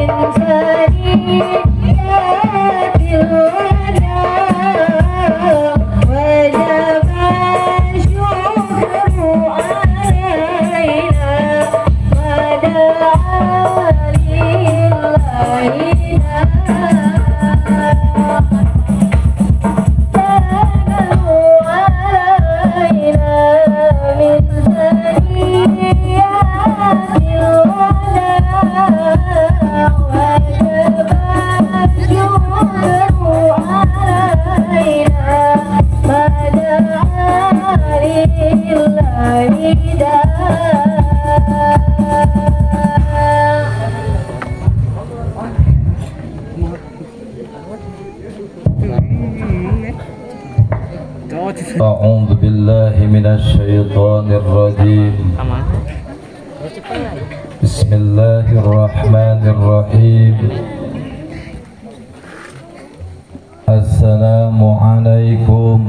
من ثنيات الوداع وجب الشكر علينا ما دعا لله داع. تنالوا علينا من ثنيات الوداع وجب الشكر علينا ما دعا لله داع. أعوذ بالله من الشيطان الرجيم. بسم الله الرحمن الرحيم. السلام عليكم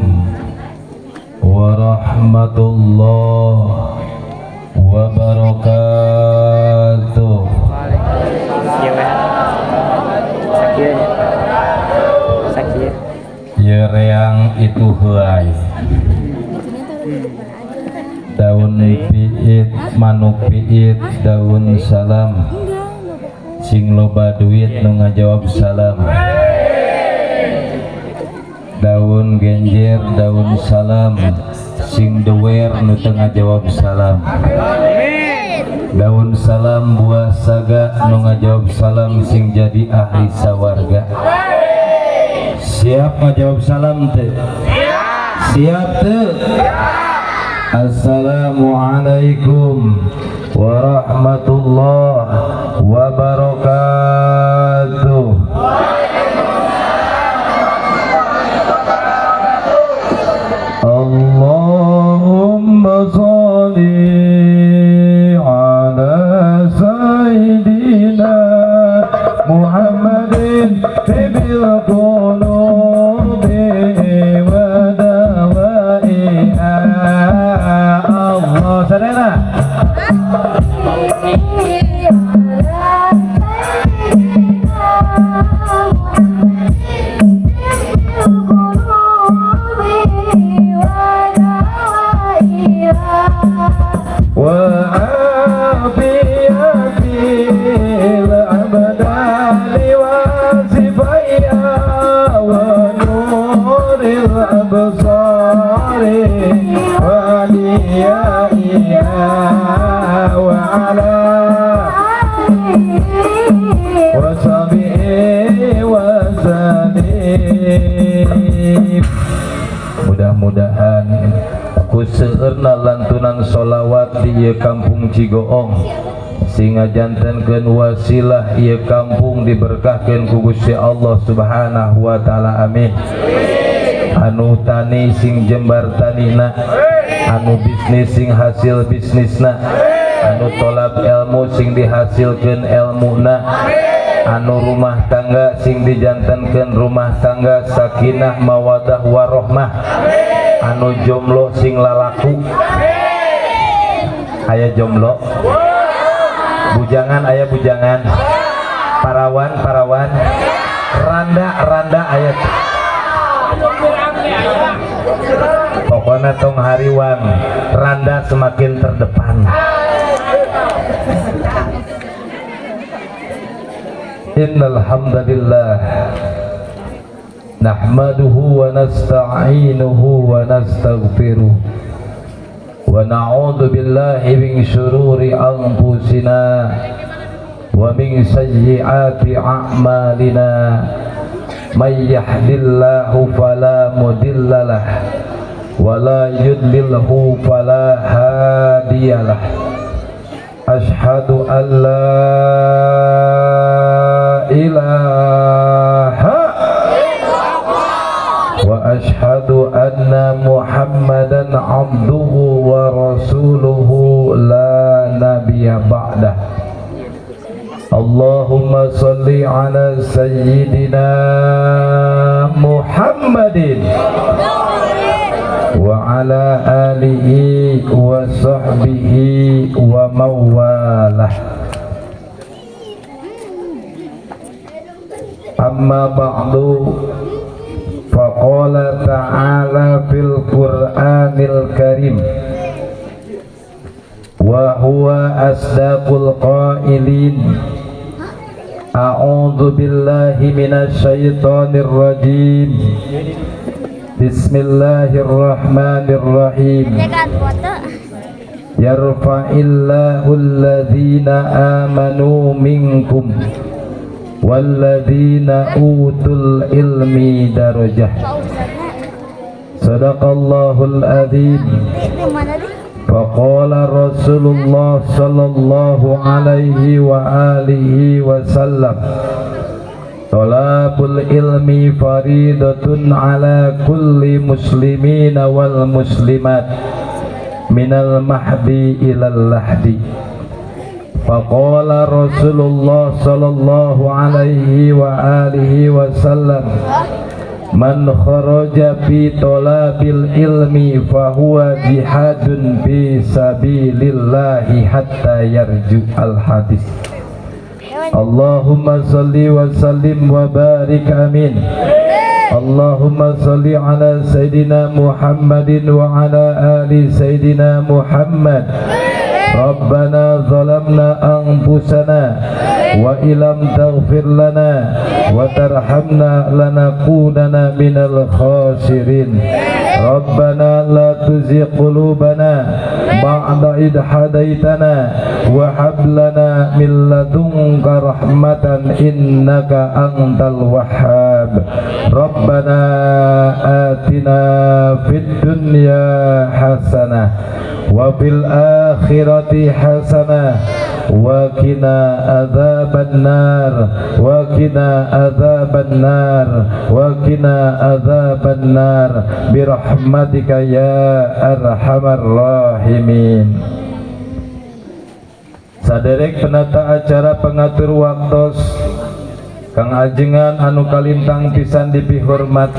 ورحمة الله وبركاته. Iya, sakit. Sakit. Ye reang itu heuay. Daun piit, manuk piit, daun salam. Sing loba duit nu ngajawab salam. Daun genjer, daun salam. Sing duwer nu teu ngajawab salam. Daun salam buah saga, nu ngajawab salam sing jadi ahli sawarga. Siap ngajawab salam teh? Siap teh? Assalamualaikum warahmatullahi wabarakatuh. Allahumma sholli ala sayyidina Muhammadin tibbil qulubi wa dawaiha. Allah sadana. وعافية الأبدان وصفيها ونور الأبصار وليائها وعلى وصحبه وسلم. Mudah-mudahan ku seueurna lantunan sholawat di ieu kampung Cigoong sehingga jantenkeun wasilah ieu kampung diberkahkeun ku Gusti Allah Subhanahu wa taala, amin. Anu tani sing jembar tanina, anu bisnis sing hasil bisnisna, anu tolab ilmu sing dihasilkeun ilmuna, anu rumah tangga sing dijantenkeun rumah tangga sakinah mawadah warohmah, anu jomblo sing lalaku. Aya jomblo, bujangan, aya bujangan, parawan parawan, randa randa aya. Pokoknya tong hariwang, randa semakin terdepan. Innal hamdalillah nahmaduhu wa nasta'inuhu wa nastaghfiruh wa na'udzu billahi min syururi anfusina wa min sayyiati a'malina. May yahdihillahu fala mudhillalah wa la yudlilhu fala hadiyalah. Ashhadu an la ilaha wa ashhadu anna Muhammadan abduhu wa rasuluhu la nabiyya ba'dah. Allahumma salli ala sayyidina Muhammadin wa ala alihi wa sahbihi wa mawalah. Amma ba'du. Faqala ta'ala fil Qur'anil Karim wa huwa asdaqul qailin. A'udzu billahi minasy syaithanir rajim. Bismillahirrahmanirrahim. Yarfa'illahu alladhina amanu minkum walladzina utul ilmi darajah. Sadaqallahul azim. Faqala Rasulullah sallallahu alaihi wa alihi wasallam, talabul ilmi faridatun ala kulli muslimina wal muslimat minal mahdi ilal lahdi. Faqala Rasulullah sallallahu alaihi wa alihi wasallam, man kharaja fi talabil ilmi fahuwa jihadun fi sabilillahi hatta yarju. Al hadis. Allahumma salli wa sallim wa barik, amin. Allahumma salli ala Sayyidina Muhammadin wa ala ali Sayyidina Muhammad. Rabbana zalamna anfusana wa ilam taghfir lana wa tarhamna lanakunanna minal khasirin. Rabbana la tuzigh qulubana ba'da idh hadaitana wa hab lana min ladunka rahmatan innaka antal wahhab. Rabbana atina fid dunya hasanah wa fil akhirati hasanah wa qina adzaban nar, wa qina adzaban nar, wa qina adzaban nar bi rahmatika ya arhamar rahimin. Saderek penata acara, pengatur waktos, Kang Ajengan anu kalintang pisan dipihormat,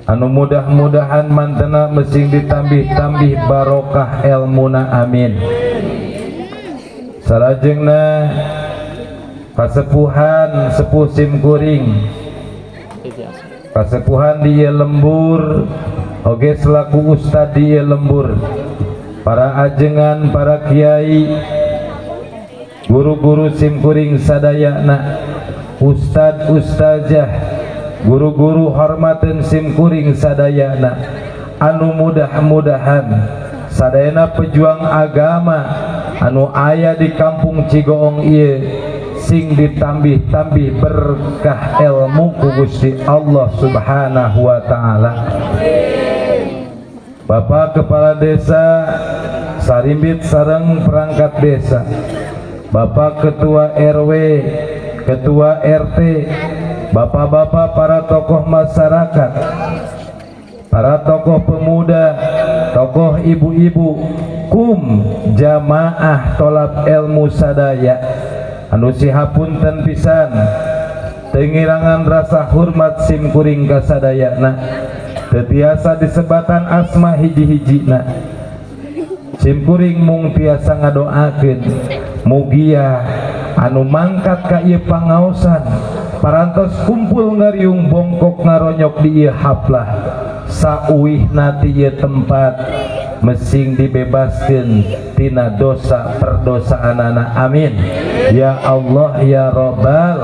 anu mudah-mudahan mantena mesing ditambih-tambih barokah elmuna, amin. Salajengna kasepuhan sepuh simkuring, kasepuhan di lembur oge selaku ustad di lembur, para ajengan, para kiai, guru-guru simkuring sadayana, ustad ustazah, guru-guru hormaten simkuring sadayana, anu mudah-mudahan sadayana pejuang agama anu aya di kampung Cigoong ieu sing ditambih-tambih berkah ilmu ku Gusti Allah Subhanahu wa taala. Bapak Kepala Desa sarimbit sareng perangkat desa, Bapak Ketua RW, Ketua RT, bapak-bapak para tokoh masyarakat, para tokoh pemuda, tokoh ibu-ibu, kum jamaah tolab ilmu sadaya anu sihapunten pisan, teu ngirangan rasa hormat simkuring ka sadayana. Teu tiasa disebatan asma hiji-hijina. Simkuring mung tiasa ngadoakeun mugia anu mangkat ka ieu pangaosan parantos kumpul ngariung bongkok ngaronyok di ieu haflah, sauwihna ti ieu tempat mesing dibebaskeun tina dosa perdosaanana, amin ya Allah ya Robbal.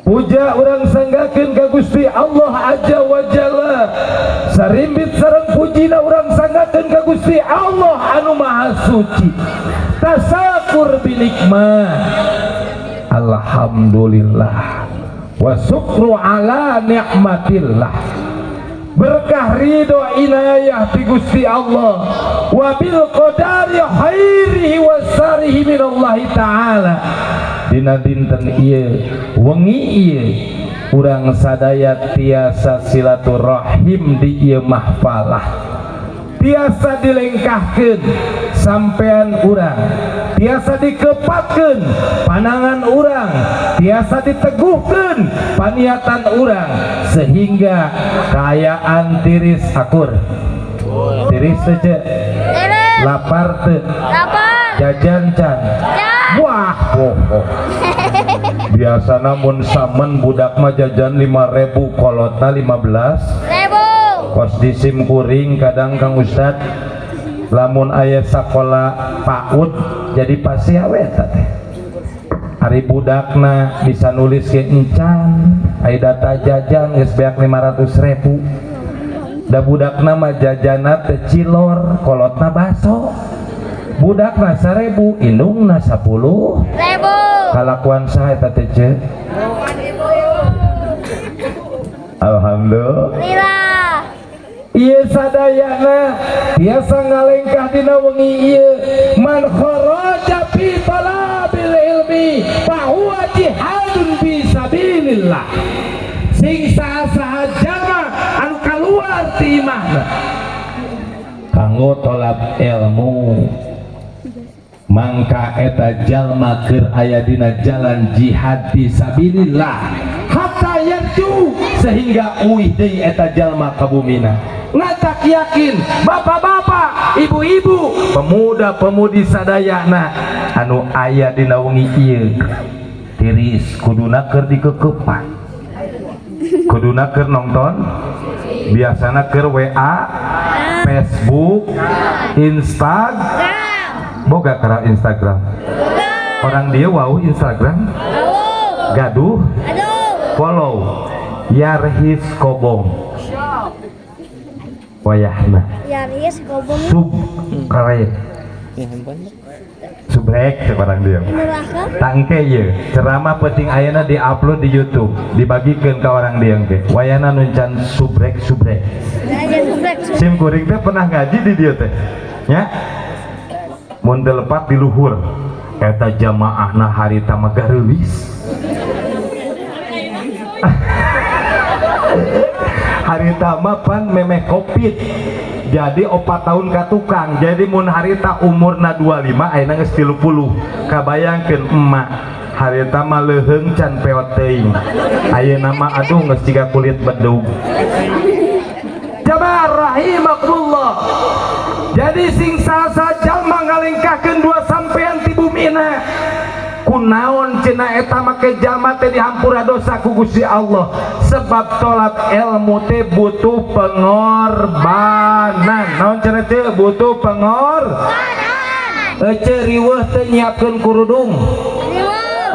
Puja urang sanggakeun ka Gusti Allah Azza wa Jalla, sarimbit sareng pujina urang sanggakeun ka Gusti Allah anu Maha Suci. Tasakur binikmah, alhamdulillah wa syukru ala ni'matillah, berkah ridho inayah ti Gusti Allah, wa bil qadari khairihi wa syarrihi minallahi ta'ala. Dina dinten ieu, wengi ieu, urang sadaya tiasa silaturahim di ieu mahfalah, tiasa dilengkahkeun sampean urang, tiasa dikepatkeun panangan urang, tiasa diteguhkeun paniatan urang, sehingga kaayaan tiris akur. Tiris teu, Cek? Lapar teu? Lapar. Jajan can? Can. Wah, bohong. Biasana mun samen budak mah jajan 5.000, kolotna 15 ribu. Kos di sim kuring kadang, Kang Ustad, lamun aya sakola PAUD jadi pasti awe eta teh. Ari budakna bisa nulis ke encan, aya data jajan geus beak 500.000. Da budakna mah jajana teh cilor, kolotna baso. Budakna 1.000, indungna 10 ribu. Kalakuan saha eta teh, Ce? Alhamdulillah. Lillah. Ieu sadayana tiasa ngalengkah dina wengi ieu. Man kharaja fi talabil ilmi fahuwa jihadun fi sabilillah. Sing saha-saha jalma anu kaluar ti imahna kanggo tolab ilmu, mangka eta jalma keur aya dina jalan jihad fi sabilillah hatta yarju, sehingga uih deui eta jalma ka bumina. Ngatak yakin, bapak-bapak, ibu-ibu, pemuda-pemudi sadayana anu aya dina wengi ieu, tiris kuduna keur dikekepan, kuduna keur nonton, biasana keur WA, Facebook, Instagram. Boga kara Instagram orang dia? Wow, Instagram gaduh? Follow Yarhis Kobong wayahna. Yaris Kobong. Sub keren. Ini handphone. Subrek cek orang dia. Neraka. Tangke ye ceramah penting ayeuna diupload di YouTube, dibagikan ke orang dia ke wayahna nuncan subrek subrek. Aja subrek. Sim kuring teh pernah ngaji di dia teh nya, mun teu lepat di luhur eta jamaahna harita mah gareulis. Harita mah pan memeh Covid, jadi 4 tahun ka tukang. Jadi mun harita umurna 25, ayeuna geus 30. Kabayangkeun emak harita mah leuheung can peot teuing, ayeuna mah aduh, geus jiga kulit bedug. Jamaah rahimakumullah, jadi sing saha jalma ngalengkahkeun dua sampean ti bumina. Kunaon cenah eta make jalma teh dihampura dosa ku Gusti Allah? Sebab tolak ilmu teh butuh pengorbanan. Naon cenah teh butuh pengor Ece riweuh teh nyiapkeun kurudung?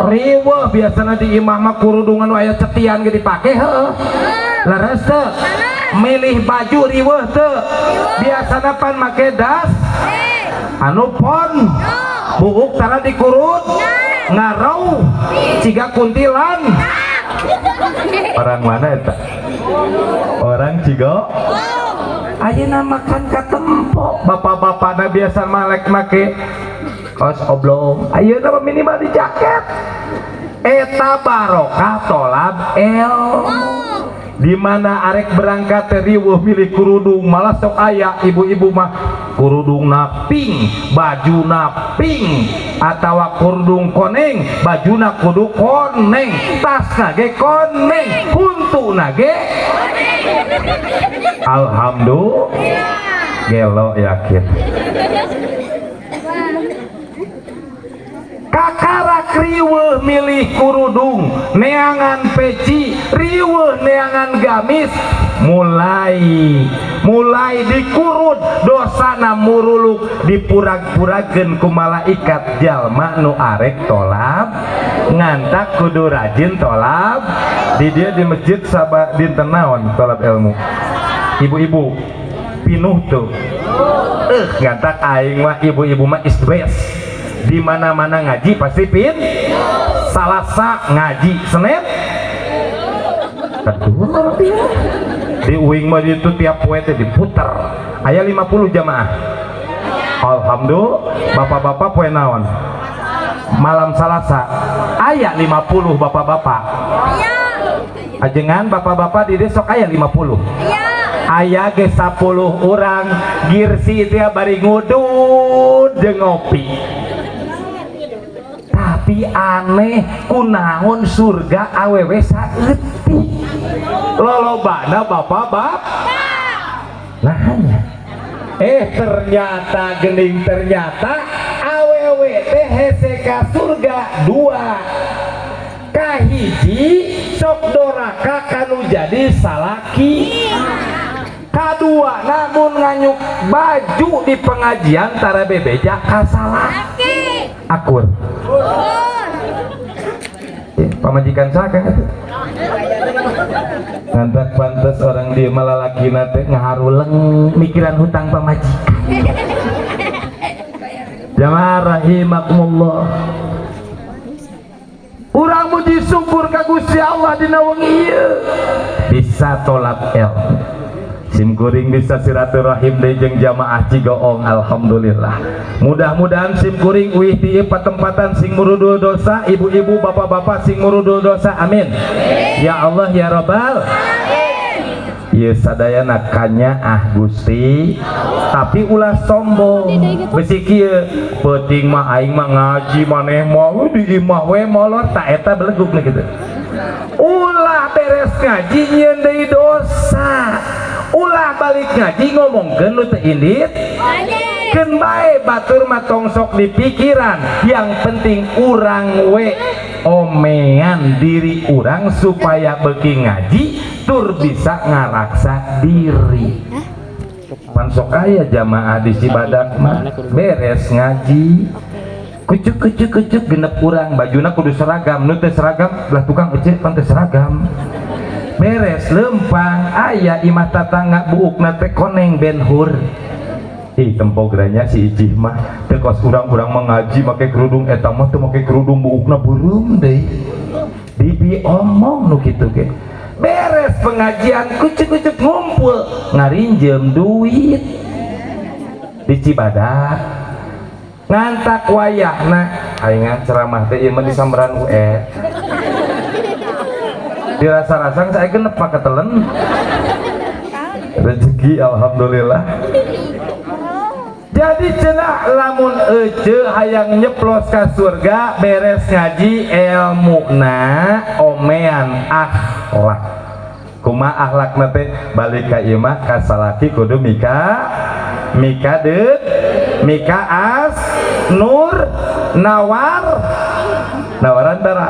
Riweuh. Biasana di imah mah kurudungan aya cetian ge dipake, heuh, leres teu? Milih baju riweuh teu? Biasana pan make das anu pon buuk tara dikurut, ngarau ciga kuntilan. Orang mana eta? Orang Cigo. Ayeuna makan katempo, bapak-bapakna biasa malek make kaos oblong, ayeuna mah minimal di jaket. Eta barokah tolab ilmu. Di mana arek berangkat teh riweuh milih kerudung, malah sok aya ibu-ibu mah kerudungna pink, bajuna pink, atawa kerudung koneng, bajuna kudu koneng, tasna ge koneng, huntuna ge. Alhamdulillah, gelo yakin. Kakarak riweuh milih kurudung, neangan peci, riweuh neangan gamis, mulai mulai dikurut dosana muruluk, dipurag-puragkeun ku malaikat jalma nu arek tolab. Ngantak kudu rajin tolab. Di dia di masjid saba dinten naon tolab ilmu? Ibu-ibu pinuh tuh. Ngantak aing mah ibu-ibu mah is the best. Di mana-mana ngaji pasti pin. Salasa ngaji, Senin kedua di uing mah itu tiap poe teh diputer aya 50 jamaah. Alhamdulillah. Bapak-bapak poe naon? Malam Salasa aya 50 bapak-bapak. Ajengan bapak-bapak di sok aya 50? Aya ge 10 orang girsi teh bari ngudud jeung ngopi. Tapi aneh, kunaon surga awewe saeutik, lolobana bapak-bapak? Nah, hanya ternyata gening, ternyata awewe teh hese ka surga dua. Kahiji Kahiji, sok doraka kanu jadi salaki. Kadua, lamun nganyuk baju di pengajian tara bebeja ka salaki. Akur? Pamajikan saka itu ngantak pantes orang dia malah lalaki teh ngaharuleng mikiran hutang pamajikan. Jamaah rahimakumullah, urang muji syukur ka Gusti Allah dina wengi ieu bisa tolab ilmu, sim kuring bisa silaturahim deui jeung jamaah Cigoong. Alhamdulillah, mudah-mudahan sim kuring uih ti ieu patempatan sing murudul dosa, ibu-ibu, bapak-bapak sing murudul dosa. Amin ya Allah ya Rabbal. Ieu sadayana kanyaah Gusti, tapi ulah sombong. Besi kieu, "Peuting mah aing mah ngaji, maneh mah di imah we molor." Tak eta beleguk kitu. Ulah beres ngaji nyieun deui dosa, ulah balik ngaji ngomongkeun nu teu indit. Keun bae, batur mah tong sok di pikiran. Yang penting urang we omean diri urang supaya beuki ngaji tur bisa ngaraksa diri. Pan sok aya jamaah di Cibadak mah beres ngaji kucuk kucuk kucuk genep urang, bajuna kudu seragam, nu teu seragam belah tukang, "Ece, pan teu seragam." Beres lempang aya imah tatangga buukna teh koneng benhur. "Ih, tempogranya si Icih mah teu kos urang-urang mah ngaji make kerudung, eta mah teu make kerudung, buukna beureum deui." Bibi omong nu kitu ge. Beres pengajian kucuk-kucuk ngumpul ngarinjem duit di Cibadak. Ngantak wayahna aing ceramah teh ieu mah di sambaran UE, dirasa-rasa saya genep pak ketelen rezeki. Alhamdulillah. Jadi cenah lamun ece hayang nyeplos ka surga, beres ngaji ilmuna omean akhlak. Kumaha akhlakna teh? Balik ka imah ka salaki kudu mika mika deut mika as nur nawar nawaran tara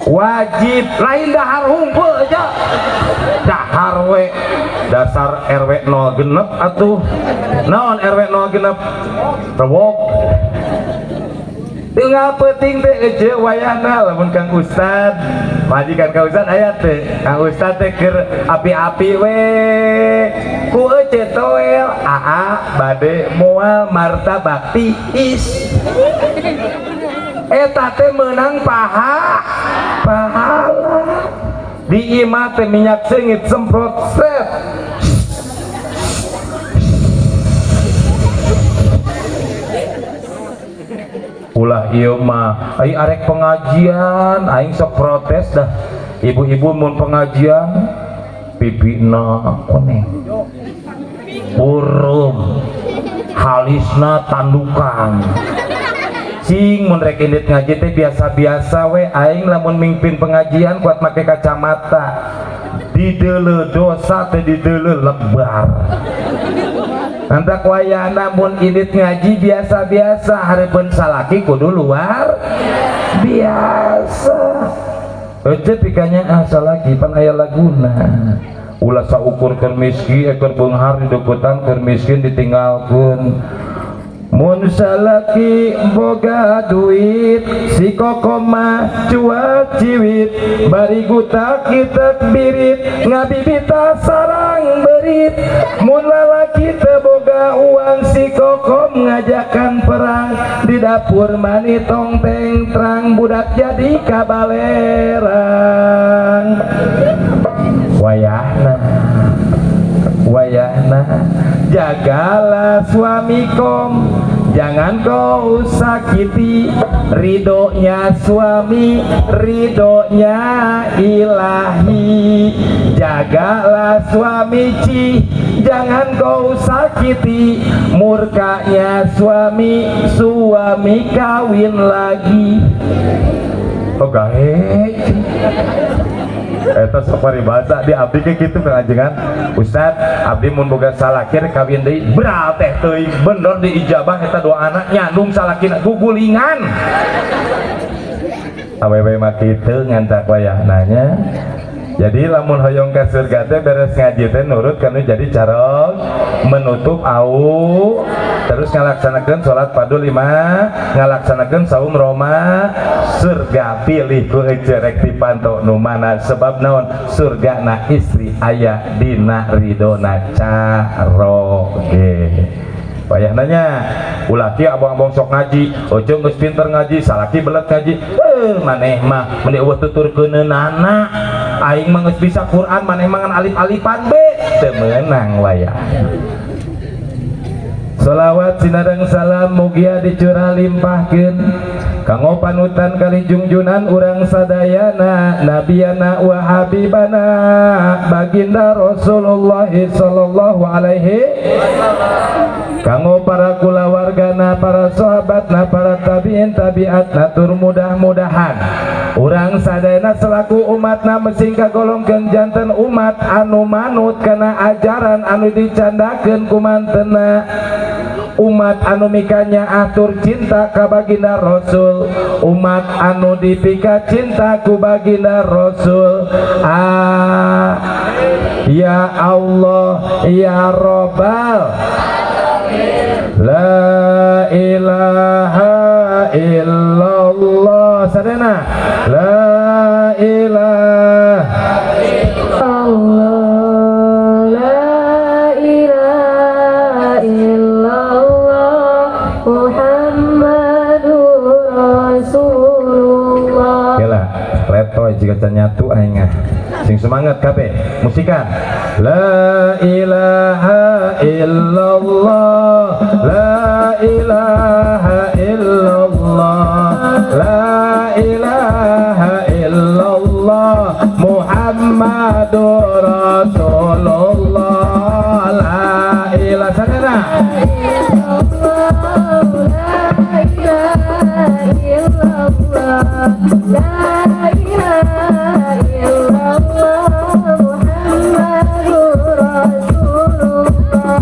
wajib, lain dahar hungkul aja, dahar we dasar RW 0 genep atuh. Naon RW 0 genep? Rewok. Tinggal penting teh ece wayahna lamun Kang Ustad, majikan Kang Ustad aya teh, Kang Ustad teh keur api-api we ku ece toel, "Aa, bade moal martabak tiis?" Eta teh menang pahala. Di imah teh minyak seungit semprot set. Ulah ieu mah ai arek pengajian aing sok protes dah. Ibu-ibu mun pengajian pipina koneng purum, halisna tandukan. Cing, mun rek indit ngaji teh biasa-biasa we. Aing lamun mimpin pengajian kuat make kacamata, dideuleu dosa teh dideuleu lebar. Nantak wayahna mun indit ngaji biasa-biasa, hareupeun salaki kudu luar biasa. Ece pikanya ah salaki pan aya laguna. Ulah saukur keur miskin, keur beunghar dideukeutan, keur miskin ditinggalkeun. Mun salaki boga duit, si koko mah cuak ciwit, bari gutak kitek birit ngabibita sarang berit. Mun lalaki teu boga uang, si kokom ngajakan perang, di dapur mani tong teng terang, budak jadi kabalerang. Wayahna wayahna jagalah suami kom, jangan kau sakiti. Ridhonya suami, ridhonya ilahi. Jagalah suami ci, jangan kau sakiti. Murkanya suami, suami kawin lagi. Oh gahe. Eta sok paribasa di abdi ke kitu Kang Ajengan. Ustad, abdi mun boga salaki rek kawin deui, beral teh teuing bener diijabah eta doa anak nyandung salakina gugulingan. Awewe mah kitu ngantak wayahna nya. Jadi lamun hoyong ka surga teh beres ngaji teh nurut kanu jadi carog, menutup au, terus ngalaksanakeun salat fardhu lima, ngalaksanakeun saum Roma. Surga pilih ku ece rek dipanto nu mana, sebab naon? Surga na istri aya dina ridona caroge. Wayah nanya ulah kieu, abang-abang sok ngaji, ujung geus pinter ngaji, salaki belet ngaji. Eh, maneh mah meni euweuh tuturkeuneunana, aing mah geus bisa Quran, maneh mah ngan alif-alifan be, teu meunang wayah. Salawat sinareng salam mugia dicurah limpahkeun kanggo panutan kali jungjunan urang sadayana, nabiyana wa habibana baginda Rasulullah sallallahu alaihi, kanggo para kulawargana, para sahabatna, para tabiin tabiatna, tur mudah-mudahan urang sadayana selaku umatna mesing kagolongkeun janten umat anu manut kana ajaran anu dicandakeun ku mantena, umat anu mikanya atur cinta ka baginda Rasul, umat anu dipika cinta ku baginda Rasul. Ah, ya Allah, ya Robbal. La ilaha illallah. Sadena la ilaha Allah, la ilaha illallah, Muhammadur Rasulullah. Oke lah, letoy jika can nyatu aing ah. Sing semangat kabeh, musikan. La ilaha illallah, la ilaha illallah, la ilaha illallah, Muhammadur Rasulullah. La ilaha sadana. La ilaha illallah, la ilaha illallah, Muhammadur Rasulullah.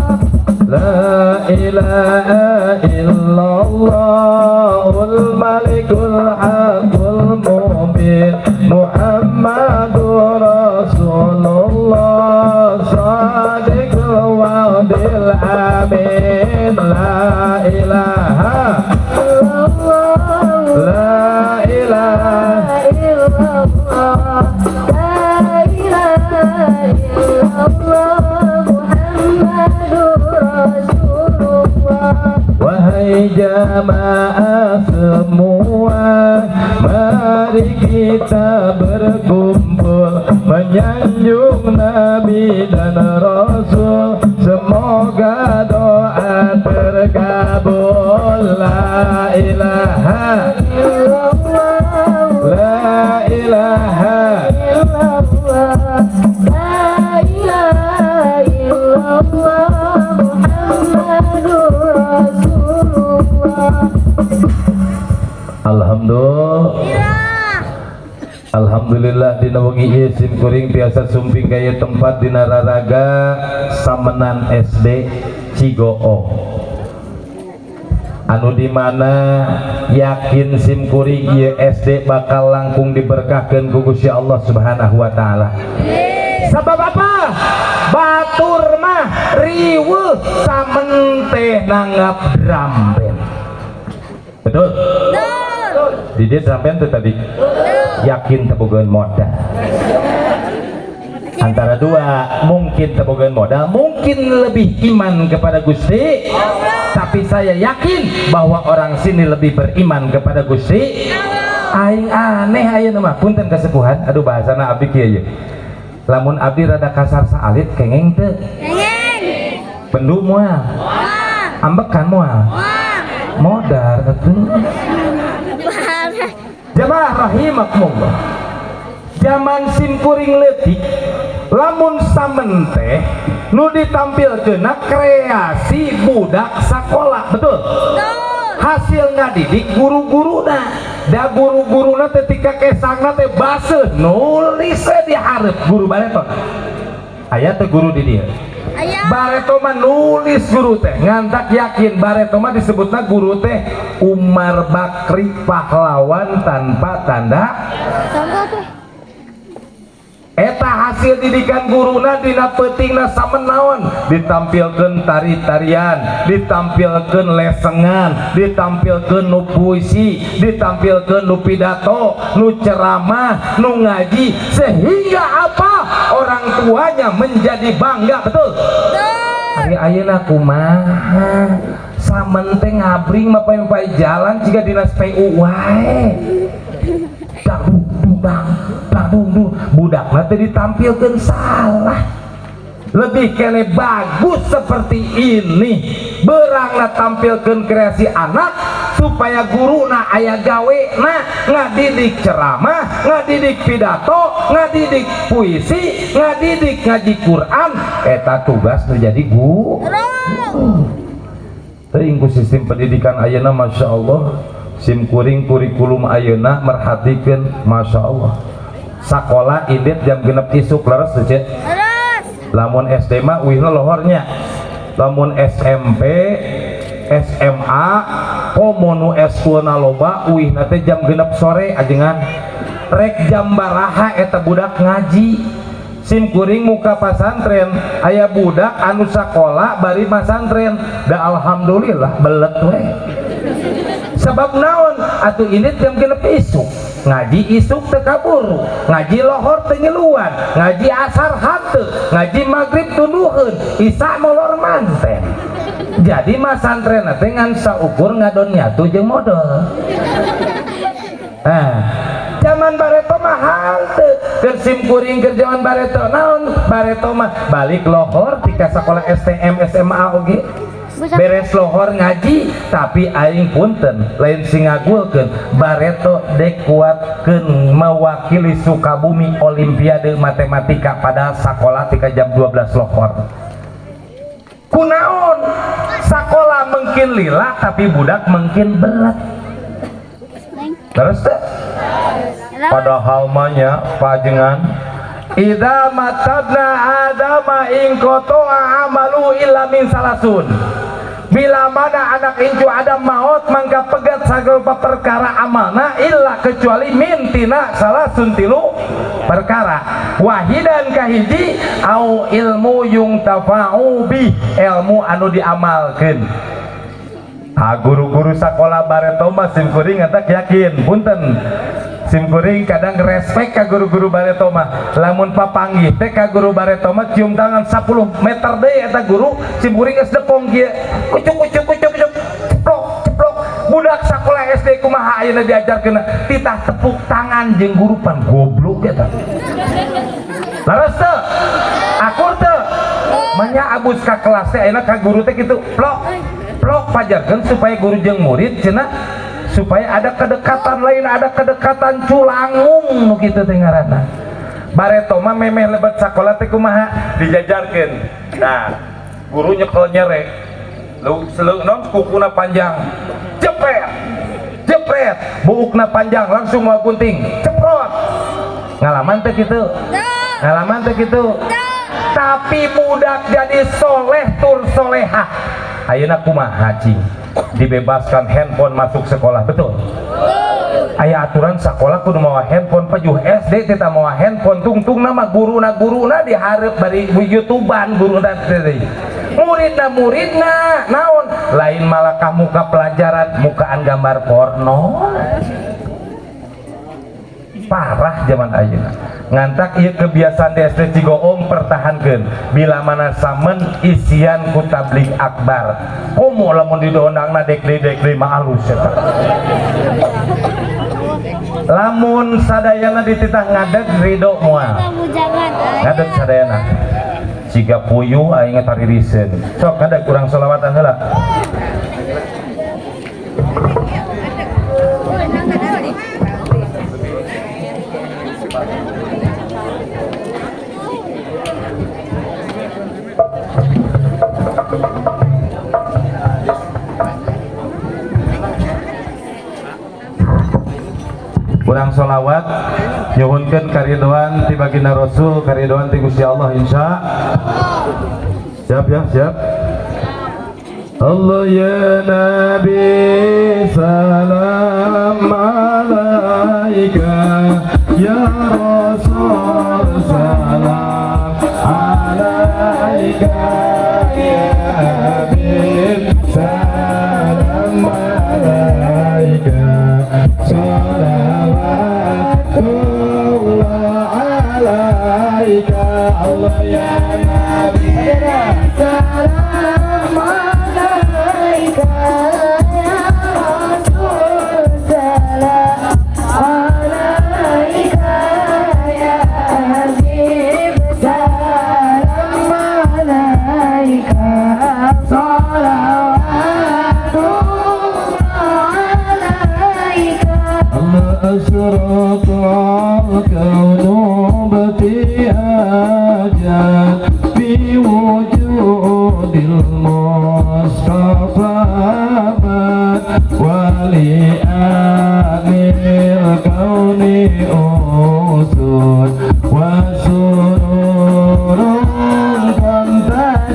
La ilaha illallahul malikul haqqul mubin, Muhammadur Rasulullah, sadiqul wa'dil amin. La ilaha Illallah, la ilaha illallah, la ilaha illallah, Muhammadur Rasulullah. Wahai jamaah semua, mari kita berkumpul menyanjung Nabi dan Rasul. Semoga doa terkabul. La ilaha Illallah, la ilaha illallah, la ilaha illallah, Muhammadur Rasulullah. Alhamdulillah. Alhamdulillah, dina wengi ieu sim kuring tiasa sumping ka ieu tempat dina raraga Samenan SD Cigoong, anu dimana yakin sim kuring ieu SD bakal langkung diberkahkeun ku Gusti Allah Subhanahu wa taala. Sabab apa? Batur mah riweuh samen teh nanggap drum band. Betul? Di dia drum band tuh tadi yakin teu boga modal. Antara dua, mungkin teu boga modal, mungkin lebih iman kepada Gusti, tapi saya yakin bahwa orang sini lebih beriman kepada Gusti. Aing aneh ayeuna mah, punten kesepuhan, aduh, bahasana abdi kieu ye, lamun abdi rada kasar saalit kengeng teu? Bendu moal? Ambekan moal? Modar atuh. Jamaah rahimakumullah, zaman simkuring leutik, lamun samen teh nu ditampilkeunna kreasi budak sakola, betul? Hasil ngadidik guru-guruna. Da guru-guruna teh tika kesangna teh baseuh nulis di hareup guru bareto. Aya teh guru di dieu. Bareto mah nulis guru teh ngantak yakin bareto mah disebutna guru teh Umar Bakri pahlawan tanpa tanda. Eta hasil didikan guruna dina peutingna samenaon ditampilkeun tari-tarian, ditampilkeun lesengan, ditampilkeun nu puisi, ditampilkeun nu pidato, nu ceramah, nu ngaji, sehingga apa? Orang tuanya menjadi bangga, betul? Ari ayeuna kumaha? Samen teh ngabring mah pae jalan jiga dinas PU wae. Dang dang dang dung budakna teh ditampilkeun salah. Lebih kene bagus seperti ini. Berangna tampilkeun kreasi anak supaya guruna aya gawe na ngadidik ceramah, ngadidik pidato, ngadidik puisi, ngadidik ngaji Quran. Eta tugas nu jadi guru. Teuing ku sistem pendidikan ayeuna Masya Allah, sim kuring kurikulum ayeuna merhatikeun Masya Allah. Sakola indit jam 6 isuk leres teu Ceu? Lamun SD mah uihna lohornya. Lamun SMP, SMA, komo nu eskulna loba uihna teh jam 6 sore ajengan. Rek jam baraha eta budak ngaji. Sim kuring muka pasantren aya budak anu sakola bari masantren da alhamdulillah belet we. Sebab naon atuh ini jam 6 isuk ngaji isuk teu kaburu, ngaji lohor teu nyeluan, ngaji asar henteu, ngaji maghrib tunduheun, isya molor manten. Jadi masantren teh ngan saukur ngadon nyatu jeung modal. Nah, zaman bareto mah henteu keur sim kuring keur zaman bareto naon bareto mah balik lohor tika sakola STM SMA oge. Beres lohor ngaji tapi aing punten lain sing ngagulkeun bareto dek kuatkeun mewakili Sukabumi Olimpiade Matematika padahal sakola tika jam 12 lohor. Kunaon sakola mungkin lila tapi budak mungkin belat. Terus teh padahal mah nya pajengan idza matabna adama in qata'a amalu illa min salasun. Bila mana anak incu Adam maut mangka pegat sagala perkara amalna illa kecuali min tina salasun tilu perkara. Wahidan kahiji au ilmu yung tafa'u bi ilmu anu diamalkeun. Ha guru-guru sakola bareto mah sim kuring eta yakin punten. Sim kuring kadang respek ka guru-guru bareto mah. Lamun papanggih teh ka guru bareto mah cium tangan 10 meter deui eta guru sim kuring geus depong kieu. Kucuk kucuk kucuk kucuk ceplok ceplok. Budak sakola SD kumaha ayeuna diajarkeun titah tepuk tangan jeung guru pan goblok eta. Leres teu? Akur teu? Manya abus ka kelas teh ayeuna ka guru teh kitu plok plok pajarkeun supaya guru jeung murid cenah supaya ada kedekatan lain, ada kedekatan culangung nu kitu teh ngaranna. Bareto mah memeh lebet sakola teh kumaha dijajarkeun. Nah, guru nyekel nyere. Lu seleung non kukuna panjang. Jepret. Jepret, buukna panjang langsung mau gunting. Ceprot. Ngalaman teh kitu. Ngalaman teh kitu. Tapi budak jadi soleh tur solehah. Ayeuna kumaha cing? Dibebaskan handphone masuk sekolah, betul? Aya aturan sekolah kudu mawa handphone, pajuh SD teh mawa handphone tungtung nama guruna guruna dihareup bari YouTubean guruna teh. Muridna muridna naon? Lain malakah muka pelajaran, mukaan gambar porno. Parah zaman ayeuna. Ngantak ieu kebiasaan di SD Cigoong pertahankeun. Bila mana samen isian ku tabligh akbar. Komo lamun didondangna dek deui dek deui mah alus eta. Lamun sadayana dititah ngadeg ridho moal. Ngadeg sadayana. Siga puyuh aing taririseun. Sok ngadeg urang sholawatan heula. Urang sholawat nyuhunkeun karidoan ti baginda Rasul, karidoan ti Gusti Allah, insya. Siap ya, siap. Allah ya Nabi, salam alaika, ya Rasul, salam alaika, ya Habib, salam alaika, salawatullah alaika. Allah ya Nabi, Salam alaika ya Rasul, salam alaika ya Habib, salam alaika, salawatullah alaika. Allah أشرق الكون ابتهاجا في وجود المصطفى ولآل الكون أسود وسرور قد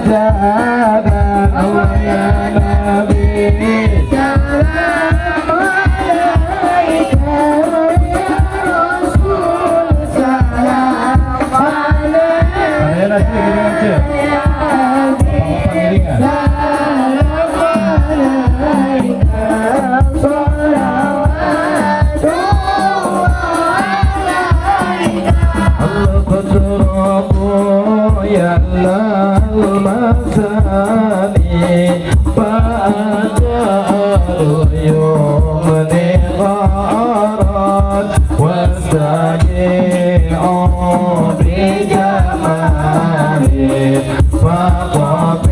تجادى. الله يا نبي، Salam alaika ya Rasul, salam alaika ya Habib, salam alaika, salawatullah alaika. القدر يا المساني فأجار يوم غارات واستجيع بجمالي فقف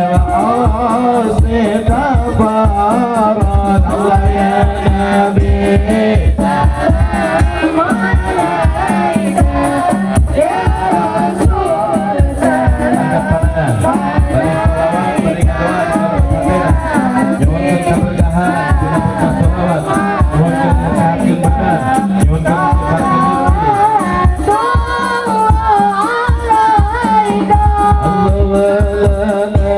العصر تفارت. الله يا نبي، Salam alaika ya Rasul, salam Bari sholawat, bari ngadoa, nyuhunkeun kaberkahan dina berkah sholawat, nyuhunkeun kasehatkeun badan, nyuhunkeun kasehatkeun rezeki. alaika. Allah lana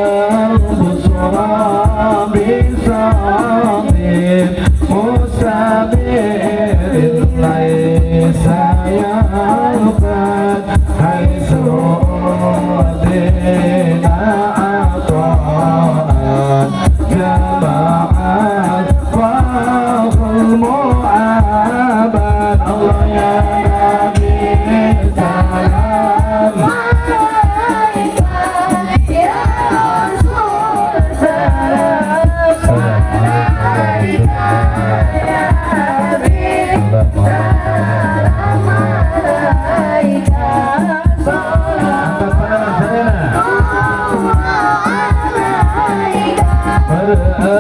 al-busra bisadin musabirin laisa yalqad haitsu udina ata'an jama'at faqul mu'abad. Allah ya Nabi, salam Alaika ya Rasul, salam alaika ya Habib, salam alaika, Angkat pandangan sadayana. salawatullah alaika. مرحبا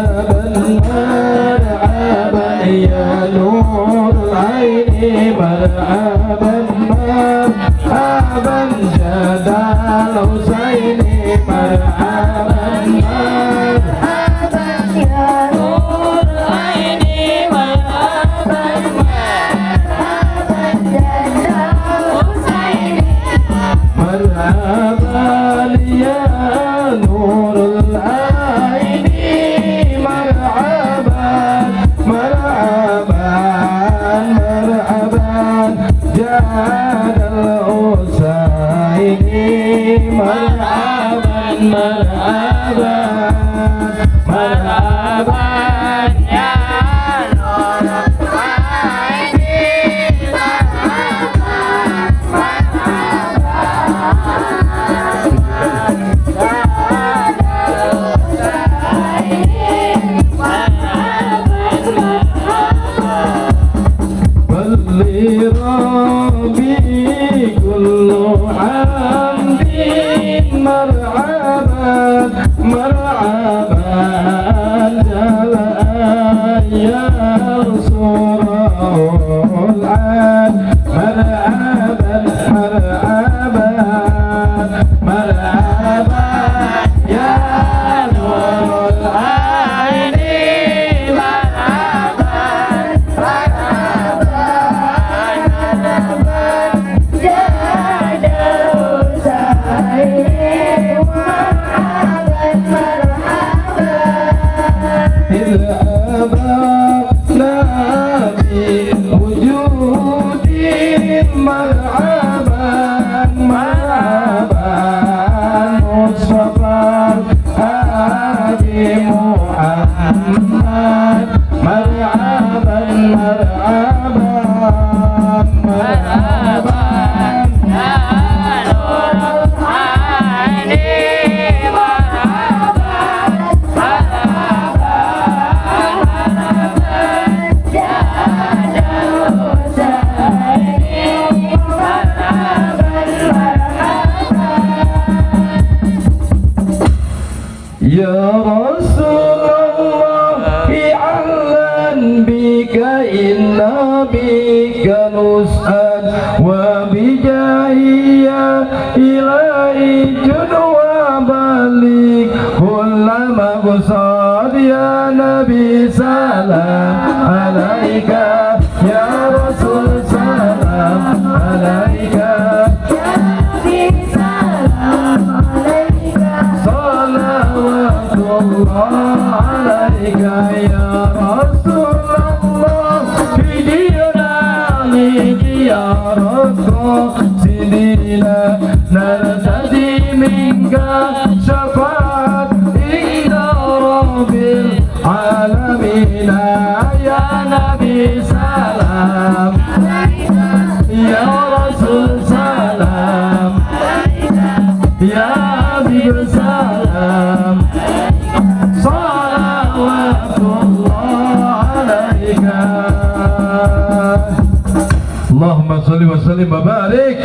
مرحبا يا نور العين، مرحبا مرحبا جد الحسين، مرحبا مرحبا يا نور العين، مرحبا مرحبا جد الحسين. مرحبا يا نور العين، مرحبا مرحبا مرحبا جاد الحسين، مرحبا مرحبا مرحبا يا نور العين، مرحبا مرحبا جاد الحسين، مرحبا مرحبا. ولربي كل حمد، مرحبا مرحبا جل ينصر العاد، مرحبا مرحبا مرحبا يا نور العين، مرحبا مرحبا. Bika inna bika nus'ad wa bijahi ya ilahi jud wa balik kulla maqsad ya nabi salam alaika ya rasul salam alaika Ya Nabi salam alaika. Salawatullah alaika ya Rasulullah hidina ya Rasul sidina nartadi minka syafaat inda rabbil alamin ya Nabi salam ya Rasul salam ya Habib salam salawatullah alaika. Allahumma salli wa sallim wa barik.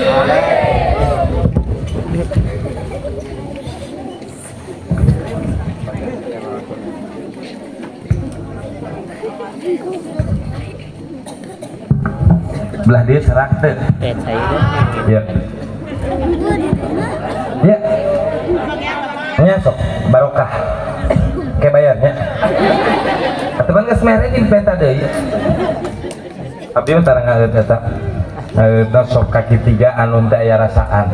Belah dia serak teu. Eh, saya Ya. Ya. Nya sok barokah. Kayak bayarnya. Atuh geus mere di peta deui. Abdi mah tara ngaeut eta. Ngaeutna sok kaki tiga anu teu aya rasaan.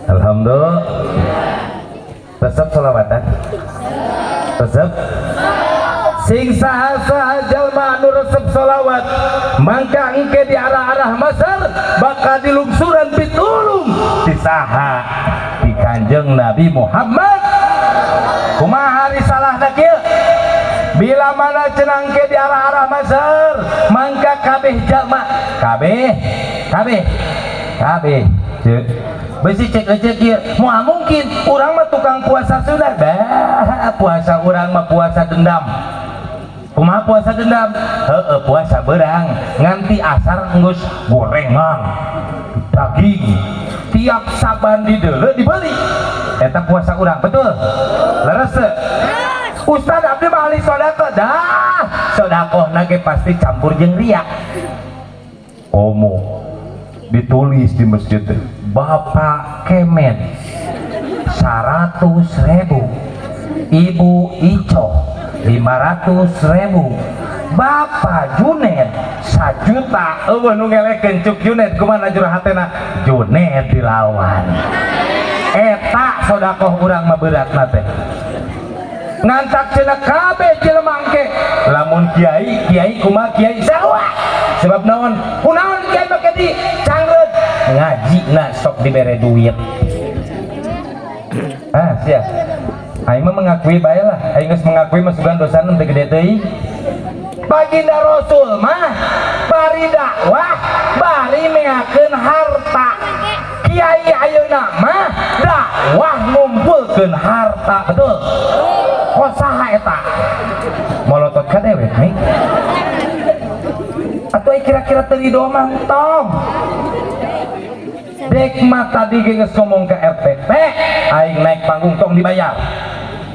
Alhamdulillah. Resep selawatan. Resep. Sing saha-saha jalma anu resep selawat mangka engke di arah-arah masar bakal dilungsuran pitulung di saha di Kanjeng Nabi Muhammad. Kumaha risalahna kieu? Bila mana cenah engke di arah-arah masar mangka kabeh jalma kabeh kabeh kabeh ceuk besi cek cek ieu moal mungkin urang mah tukang puasa sunat bah puasa urang mah puasa dendam. Kumaha puasa dendam? Heeh, puasa berang nganti asar geus gorengan daging tiap saban dideuleu dibeli eta puasa urang betul leres teu? Ustad abdi mah ahli sedekah dah sedekahna ge pasti campur jeung riya. Omo ditulis di masjid teh Bapak Kemen 100.000, Ibu Ico 500.000, Bapak Junet 1 juta. Eueuh nu ngelekeun cuk Junet kumaha jero hatena Junet dilawan. Eta sedekah urang mah beratna teh ngantak cenah kabeh jelema engke lamun kiai kiai kumaha kiai sarua sebab naon kunaon kiai make di cangreut ngaji na sok dibere duit. Ah sia aing mah mengakui bae lah aing geus mengakui mah sugan dosana teu gede teuing. Baginda Rasul mah bari dakwah bari meakeun harta. Kiai ayeuna mah dakwah ngumpulkeun harta betul. Kok saha eta molotot ka dewek nih atuh kira-kira teu ridho mah tong dek mah tadi ge geus ngomong ke RT teh aing naik panggung tong dibayar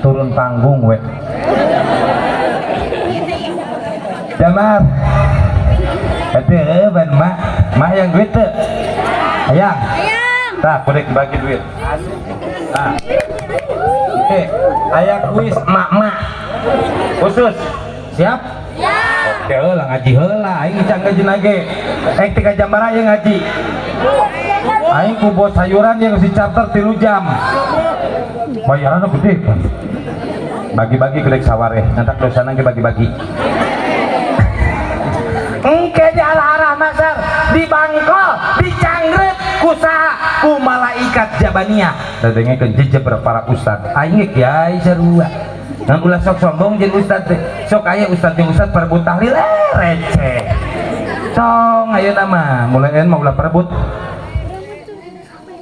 turun panggung we Jamar atuh ban mah mah yang duit teu hayang tah kudu dibagi duit tah. Oke, aya kuis mak-mak khusus siap? Siap. Oke heula ngaji heula aing can ngaji lagi aing 3 jam bara ieu ngaji aing ku bos sayuran yang si charter 3 jam bayaranna gede kan bagi-bagi gedek sawareh ngantak dosana ge bagi-bagi engke di arah-arah masar di bangkol dicangreut ku saha ku malaikat Jabaniyah dadengekeun jejeber para ustad aing ge kiai sarua ngan ulah sok sombong jeung ustad teh sok aya ustad jeung ustad perebut tahlil receh tong ayeuna mah mulai en mah ulah perebut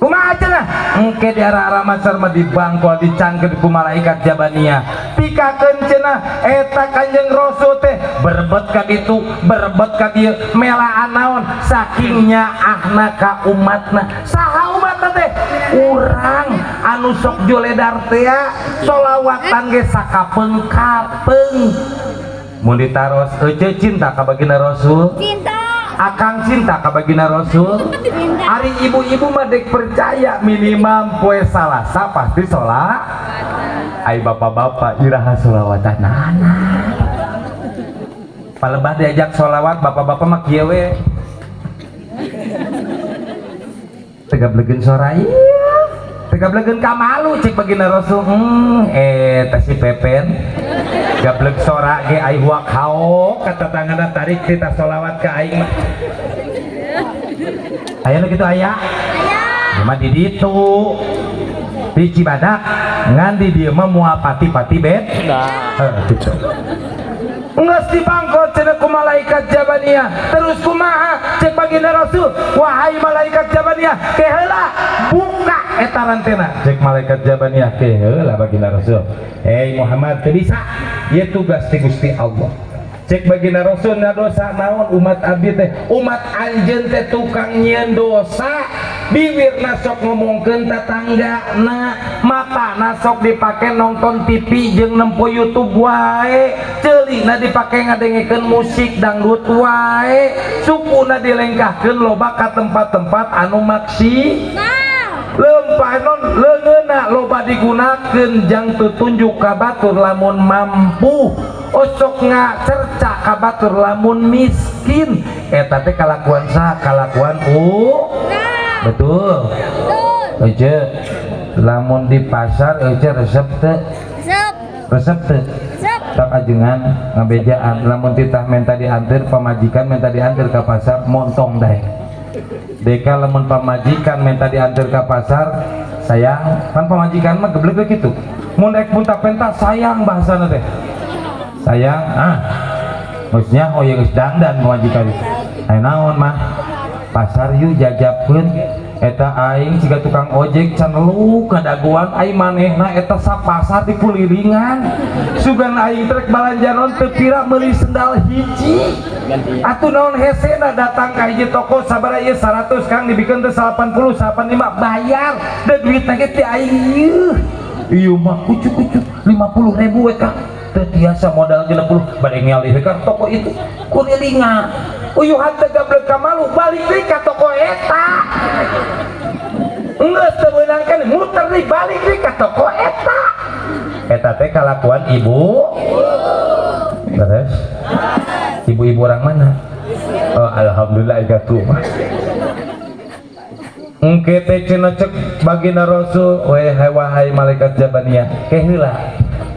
kumaha cenah engke di arah-arah masar mah di bangkol dicangkeut ku malaikat Jabaniyah pikakeun cenah eta Kanjeng Rasul teh berebet ka ditu berebet ka dieu melaan naon saking nyaahna ka umatna saha umatna teh urang anu Anu sok joledar teh solawatan ge sakapeung-kapeung. Mun ditaros, "Ece cinta ka baginda Rasul?" Cinta. Akang cinta ka baginda Rasul? Cinta. Ari ibu-ibu mah dek percaya, minimal poe Salasa pasti sholat. Ai bapak-bapak iraha sholawatan? Palebah diajak sholawat, bapak-bapak mah kieu we, teu gablegeun sora, iya teu gablegeun kamalu. Cek baginda Rasul, eta si Pepen gableg sora ge, ai huak haok ka tatanggana, tarik titah sholawat ka aing mah. Aya nu kitu aya? Aya. Mah di ditu di Cibadak, ngan di dieu mah moal pati-pati bet. Nah. Heuh, gitu. Geus dibangkot cenah ku malaikat Jabaniyah. Terus kumaha? Cek baginda Rasul, "Wahai malaikat Jabaniyah, ke heula buka eta rantena." Cek malaikat Jabaniyah, "Ke heula." Baginda Rasul, "Hei Muhammad, teu bisa. Ieu tugas ti Gusti Allah." Cek baginda Rasul, "Na dosa naon umat abdi teh?" "Umat anjeun teh tukang nyieun dosa, bibirna sok ngomongkeun tatangga, na matana sok dipake nonton TV jeung nempo YouTube wae, ceulina dipake ngadengekeun musik dangdut wae, sukuna dilengkahkeun loba ka tempat-tempat anu maksi Nah. lempah non leungeunna loba digunakeun jang tutunjuk ka batur lamun mampu, osok ngacerca ka batur lamun miskin." Eta teh kalakuan saha? Kalakuan Nah. betul. Betul. Ece, lamun di pasar ece resep teu? Resep. Resep teu? Resep. Tak ajengan ngabejaan, lamun titah menta diantar, pamajikan menta diantar ke pasar, montong daek deka. Lamun pamajikan minta diantar ke pasar, "Sayang," kan pamajikan mah geblek gitu, mun rek punta penta "sayang" bahasana teh, "Sayang," ah maksudnya, oh ya geus dangdan pamajikan itu. "Aya naon mah?" "Pasar yuk, jajabkeun eta aing siga tukang ojek can lu kadaguan, aing manehna eta sapasar di kulilingan, sugan aing trek balanja non teu pira, meuli sendal hiji." Ganti. Atuh naon hesena datang ka hiji toko, "Sabaraha ieu?" "100, Kang." "Dibikeun teh 80, 85, bayar da duitna ge ti aing ieu." "Ieu mah kucuk-kucuk 50 ribu we, Kang." "Teu tiasa, modal 60." Bade ngalih we ka toko itu kulilingan, uyuhan teh gablek ka malu, balik deui ka toko eta. Geus teu meunang kan muter deui, balik deui ka toko eta. Eta teh kalakuan ibu. Terus ibu-ibu orang mana? Oh, alhamdulillah igaku mah. Engke teh cenah cek baginda Rasul, "Wahai wahai malaikat Jabaniyah, ke heula.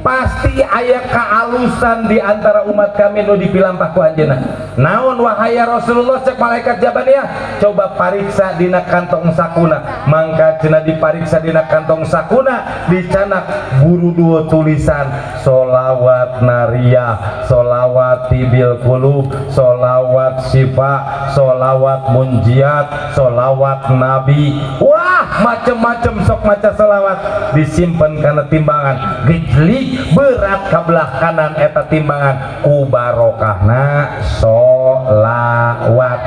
Pasti aya kaalusan di antara umat kami nu dipilampah ku anjeunna." "Naon, wahai ya Rasulullah?" cek malaikat Jabaniyah. "Coba pariksa dina kantong sakuna." Mangka cenah dipariksa dina kantong sakuna, dicanak guru dua tulisan solawat nariyah, solawat tibil kulub, solawat syifa, solawat munjiat, solawat nabi. Wah, macem-macem sok maca solawat disimpan karena timbangan gejlik berat ke belah kanan eta timbangan ku barokahna solawat.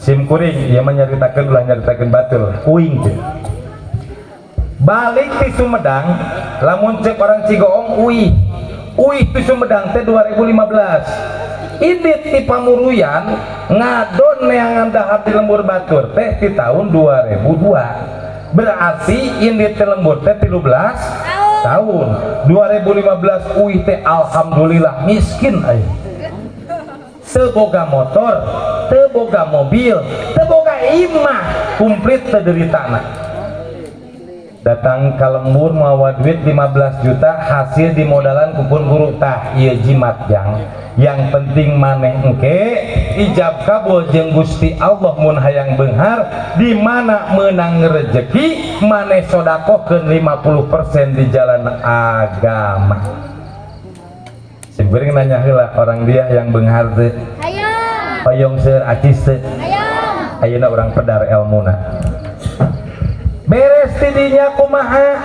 Sim kuring ieu mah nyaritakeun, ulah nyaritakeun batur kuing teh. Balik ti Sumedang, lamun cek orang Cigoong uih uih ti Sumedang teh 2015, indit ti Pamuruyan ngadon neangan dahar di lembur batur teh di tahun 2002, berarti indit ti lembur teh 13 tahun. 2015 uih teh alhamdulillah miskin aing, teu boga motor, teu boga mobil, teu boga imah, komplit teu deritana. Datang ke lembur mawa duit 15 juta hasil di modalan kupun guru. Tah ieu jimat yang penting maneh engke ijab kabul jeung Gusti Allah. Mun hayang beunghar, di mana menang rezeki maneh sodakohkeun 50% di jalan agama. Sim kuring nanya heula, orang dia yang beunghar teu? Hayang. Hoyong seur acis teu? Hayang. Ayeuna urang pedar elmuna. Beres tidinya kumaha?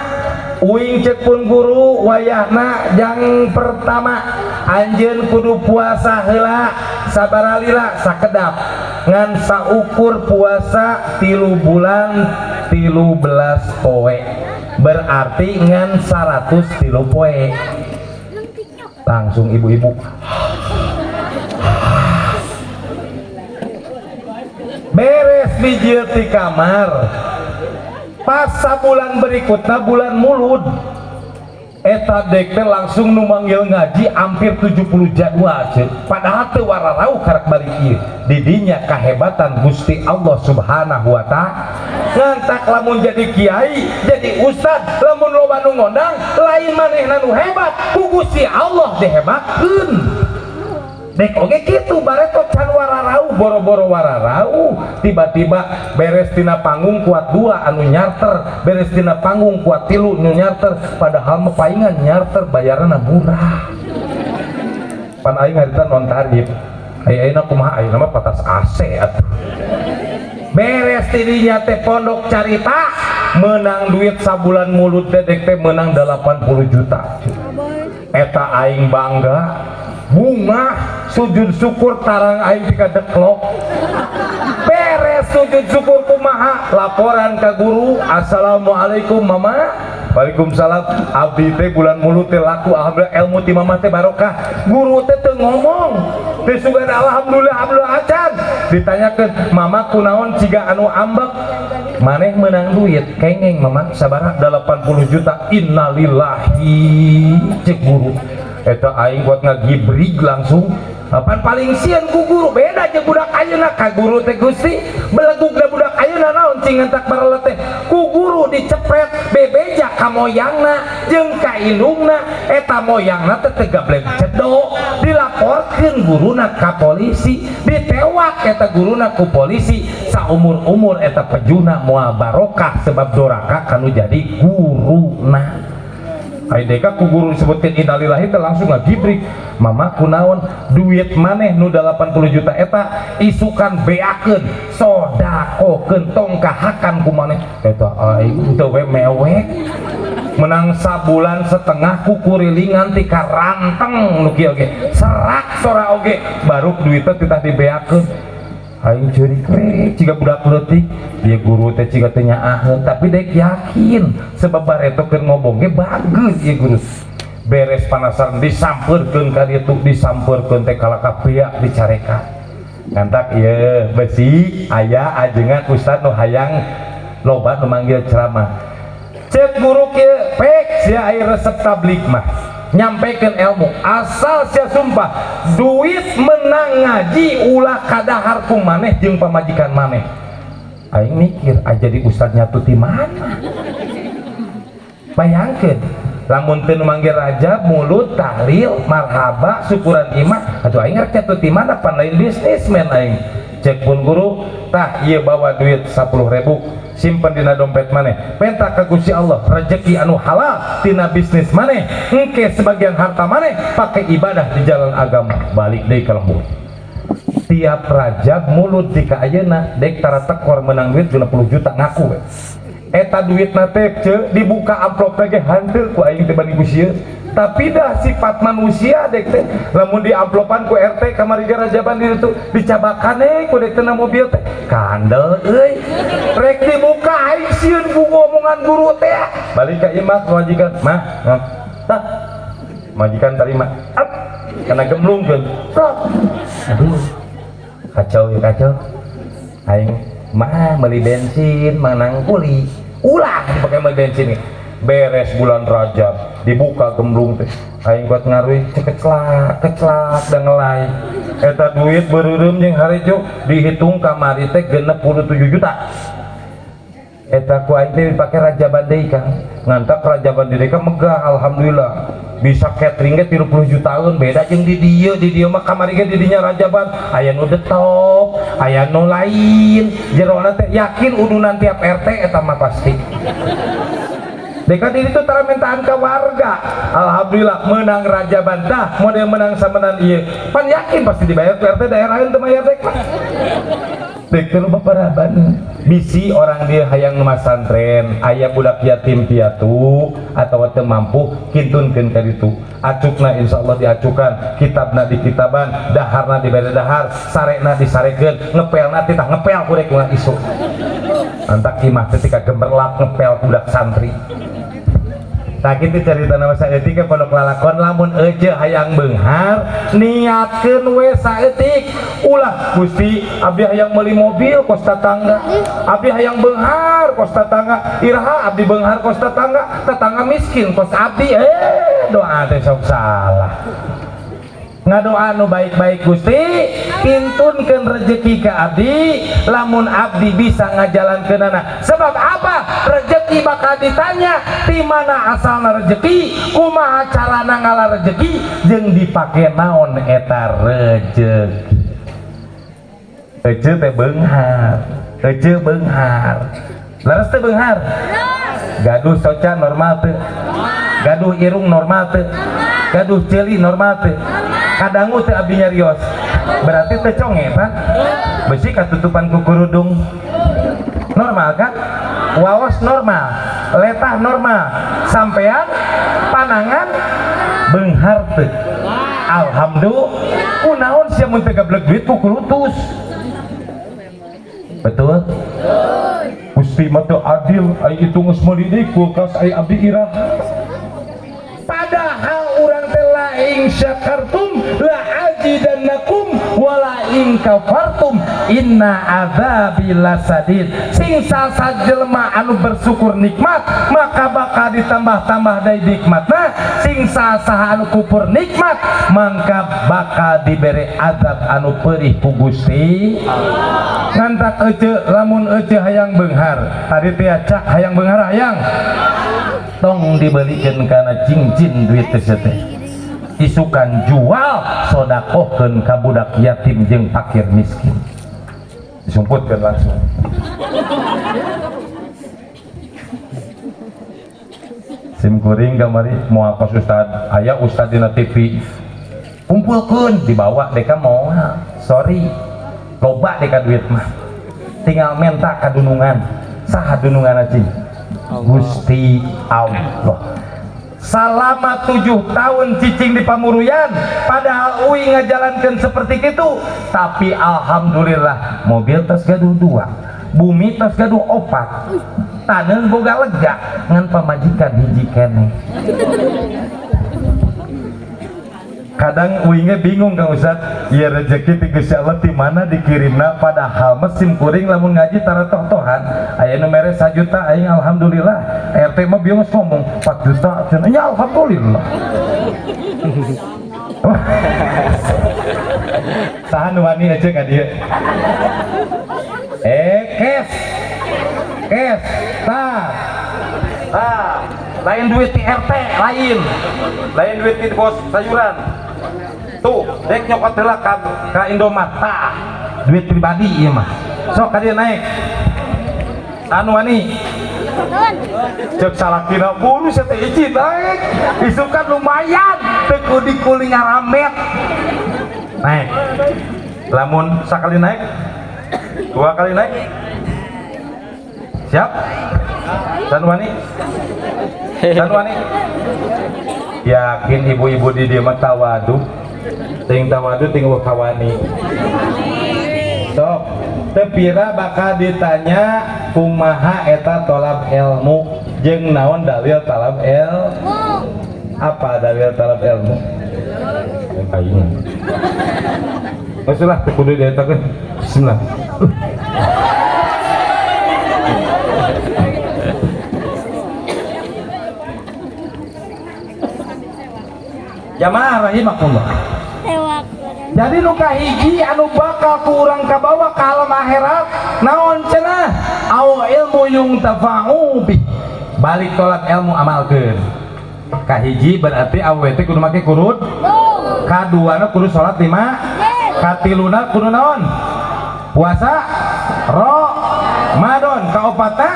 Uing cek pun guru, wayahna jang pertama anjeun kudu puasa heula sabaralila sakedap, ngan saukur puasa 3 bulan 13 poe. Berarti ngan 103 poe. Langsung ibu-ibu beres bijil di kamar. Pas sabulan berikutnya bulan Mulud, eta dek teh langsung nu manggil ngaji hampir 70 jadwal ceuk. Padahal teu wararauh karak balik ieu. Didinya kahebatan Gusti Allah Subhanahu wa ta'ala. Ngantak lamun jadi kiai, jadi ustad, lamun loba nu ngondang, lain manehna nu hebat, ku Gusti Allah dihebatkeun. Dek oge kitu bareto can wararauh, boro-boro wararauh, tiba-tiba beres tina panggung kuat dua anu nyarter, beres tina panggung kuat tilu nu nyarter, padahal mah paingan nyarter bayaranna murah. Pan aing harita non tarif. Ayeuna kumaha, ayeuna mah patas AC atuh. Beres tidinya teh pondok carita menang duit sabulan mulut teh dek teh menang 80 juta. Eta aing bangga, bunga sujud syukur tarang aing tika deklok. Beres sujud syukur kumaha, laporan ke guru, assalamualaikum mama. Waalaikumsalam. Abdi teh bulan mulut teh laku, alhamdulillah ilmu ti mama teh barokah. Guru teh teu ngomong teh sugan alhamdulillah alhamdulillah acan. Ditanyakeun mama kunaon ciga anu ambek, maneh menang duit kengeng mama sabaraha 80 juta. Innalillahi cek guru. Eta aing buat ngagibrig langsung. Apaan paling sieun ku guru, beda jeung budak ayeuna ka guru teh Gusti belegugna budak ayeuna naon cing entak barelet teh ku guru dicepret bebeja ka moyangna jeung ka indungna, eta moyangna teh teu gablek cedo, dilaporkeun guruna ka polisi, ditewak eta guruna ku polisi. Saumur-umur eta pejuna moal barokah sebab doraka kanu jadi guruna. Ai deka ku guru disebutkeun innalillahi teh langsung ngagibrik. Mama kunaon duit maneh nu 80 juta eta isukan beakeun sodakokeun tong kahakan ku maneh. Eta aing teu we mewek. Menang sabulan setengah kukurilingan ti karanteng nu kieu ge. Serak sora oge baru duitna titah dibeakeun. Aing ceurik we ciga budak leutik, ieu guru teh ciga teu nyaaheun, tapi dek yakin sebab bareto keur ngobong ge bagus ieu guru. Beres panasaran disampeurkeun ka ditu, disampeurkeun teh kalaka pia dicareka. Ngantak ieu besi aya ajengan ustad nu hayang loba nu manggil ceramah. Cek guru kieu pek sia aya resep tablig mah. Nyampaikan ilmu asal sia sumpah duit menang ngaji ulah kadahar ku maneh jeung pamajikan maneh. Aing mikir aja di ustad nyatu ti mana. Bayangkeun lamun teu nu manggil rajab mulut tahlil marhaba syukuran imah atuh aing rek nyatu ti mana, pan lain bisnismen aing. Cek pun guru tah ieu bawa duit 10.000 simpen dina dompet maneh, penta ka Gusti Allah rezeki anu halal tina bisnis maneh, engke sebagian harta maneh pakai ibadah di jalan agama. Balik deui ka lembur. Tiap rajab mulut di ka ayeuna dek tara tekor menang duit 60 juta ngaku we. Eta duitna teh ce dibuka amplop ge hanteu ku aing teh bani ku sieun. Tapi dah sifat manusia dek teh lamun di amplopan ku RT kamari ge rajaban di ditu dicabakan ku dek teh na mobil teh kandel euy rek dibuka aing sieun ku ngomongan guru teh. Balik ka imah majikan mah tah majikan tarima up kana gemblungkeun prok. Aduh kacau ya kacau aing mah beli bensin menang kuli ulah dipakai beli bensin nih. Beres bulan Rajab dibuka gemblung teh aing buat ngaruh cekecelak kecelak dan ngelai eta duit berurem jeung harejo dihitung kamari teh 67 juta. Eta ku aing teh dipake rajaban deui Kang. Ngantak rajaban di deui megah alhamdulillah bisa catering ge 30 jutaan beda jeung di dieu, di dieu mah kamari ge di dinya rajaban aya nu detok aya nu lain jerona teh yakin udunan tiap RT eta mah pasti. Deka diri itu tara mintaan ke warga. Alhamdulillah menang rajaban tah model menang samenan ieu pan yakin pasti dibayar ku RT daerah lain teu mayar dek mah. Dek teh loba paraban bisi orang dia hayang masantren aya budak yatim piatu atawa teu mampu kintunkeun ka ditu acukna insyaallah diacukan kitabna di kitaban daharna dibere dahar sarekna disarekeun ngepelna titah ngepel ku rek ulah isuk antak imah ketika gemerlap ngepel budak santri. Tah kitu carita nama saeutik ke pondok lalakon lamun ece hayang beunghar niatkeun we saeutik ulah Gusti abdi hayang meuli mobil kos tatangga, abdi hayang beunghar kos tatangga, iraha abdi beunghar kos tatangga, tetangga miskin kos abdi, doa teh sok salah. Ngadoa nu baik-baik, Gusti intunkeun rezeki ka abdi lamun abdi bisa ngajalankeunana. Sebab apa? Rezeki bakal ditanya di mana asalna rezeki, kumaha carana ngala rezeki, jeung dipake naon eta rezeki. Ece teh beunghar, ece beunghar, leres teh beunghar, gaduh soca normal teu, gaduh irung normal teu, gaduh ceuli normal teu, kadangu teu abdi nyarios, berarti teu conge Pak, besi katutupan ku kerudung, normal kan, waos normal, letah normal, sampean panangan beunghar teu, alhamdulillah. Kunaon sia mun teu gablek duit ku kulutus, betul? Gusti mah teu adil, ai itu geus meuli deui kulkas ai abdi iraha. Padahal urang teh la in syakartum la azidannakum wa la in kafartum inna adzabi lasadid. Sing sasa jelema anu bersyukur nikmat maka bakal ditambah-tambah deui nikmatna, sing saha anu kufur nikmat mangka bakal dibere azab anu perih ku Gusti. Ngantak ece lamun ece hayang beunghar tadi teh cak hayang beunghar hayang tong dibelikeun kana cincin duit teh teh isukan jual sodakohkeun ka budak yatim jeung fakir miskin, disumputkeun langsung. Sim kuring kamari moal kos ustad, aya ustad dina TV kumpulkeun dibawa deka moal, sorry loba deka duit mah tinggal menta ka dunungan, saha dunungan cing? Gusti Allah. Selama 7 tahun cicing di Pamuruyan, padahal uing ngajalankan seperti itu, tapi alhamdulillah mobil tos gaduh 2, bumi tos gaduh 4, taneuh boga lega ngan pamajikan hiji keneh. Kadang uingnya bingung Kang Ustad, ya rezeki ti Gusti Allah ti mana dikirimna, padahal mesin kuring lamun ngaji tara toh-tohan aya nu mere 1 juta aing alhamdulillah, RT mah bieu geus ngomong 4 juta cenah nya alhamdulillah. Saha nu wani ece ka dieu? Cash. Cash. Tah. Tah. Lain duit ti RT, lain. Lain duit ti bos sayuran. Tuh, dek nyokot heula ka Indomaret. Tah, duit pribadi ieu mah. Sok ka dieu naik. Anu wani. Cek salakina buru sia teh icit naik. Isukan lumayan teu kudu dikuling ngaramet. Naik. Lamun sakali naik, 2 kali naik. Siap? Sanwani? Sanwani? Yakin ibu-ibu di dieu mah tawadu. Ting tawadu ting kawani. Sok, teu pira bakal ditanya kumaha eta tolab ilmu jeung naon dalil talab ilmu? Apa dalil talab ilmu? Aing. Geus lah teu kudu dietakeun. Bismillah. Jamaah rahimakumullah. Jadi nu kahiji anu bakal ku urang kabawa ka alam akhirat naon cenah? Au ilmu yung tafa'u bi. Balik tolak ilmu amalkeun. Kahiji berarti awewe teh kudu make kurut. Kaduana kudu salat 5. Katiluna kudu naon? Puasa Ramadan. Kaopatna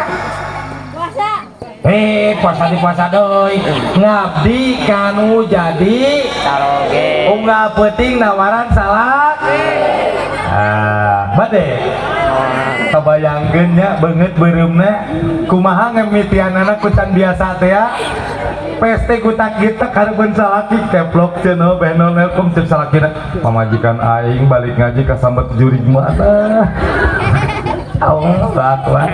puasa. Puasa di puasa deui. Ngabdi kanu jadi caroge. Unggal peuting nawaran salat. Ah, bade. Kabayangkeun nya beungeut beureumna kumaha ngemitianana ku can biasa teh ya. Peste gutak gitek hareupeun salaki keplok cenah benol nelkom ceuk salakina. Pamajikan aing balik ngaji kasambet jurig mana. Allah Akbar.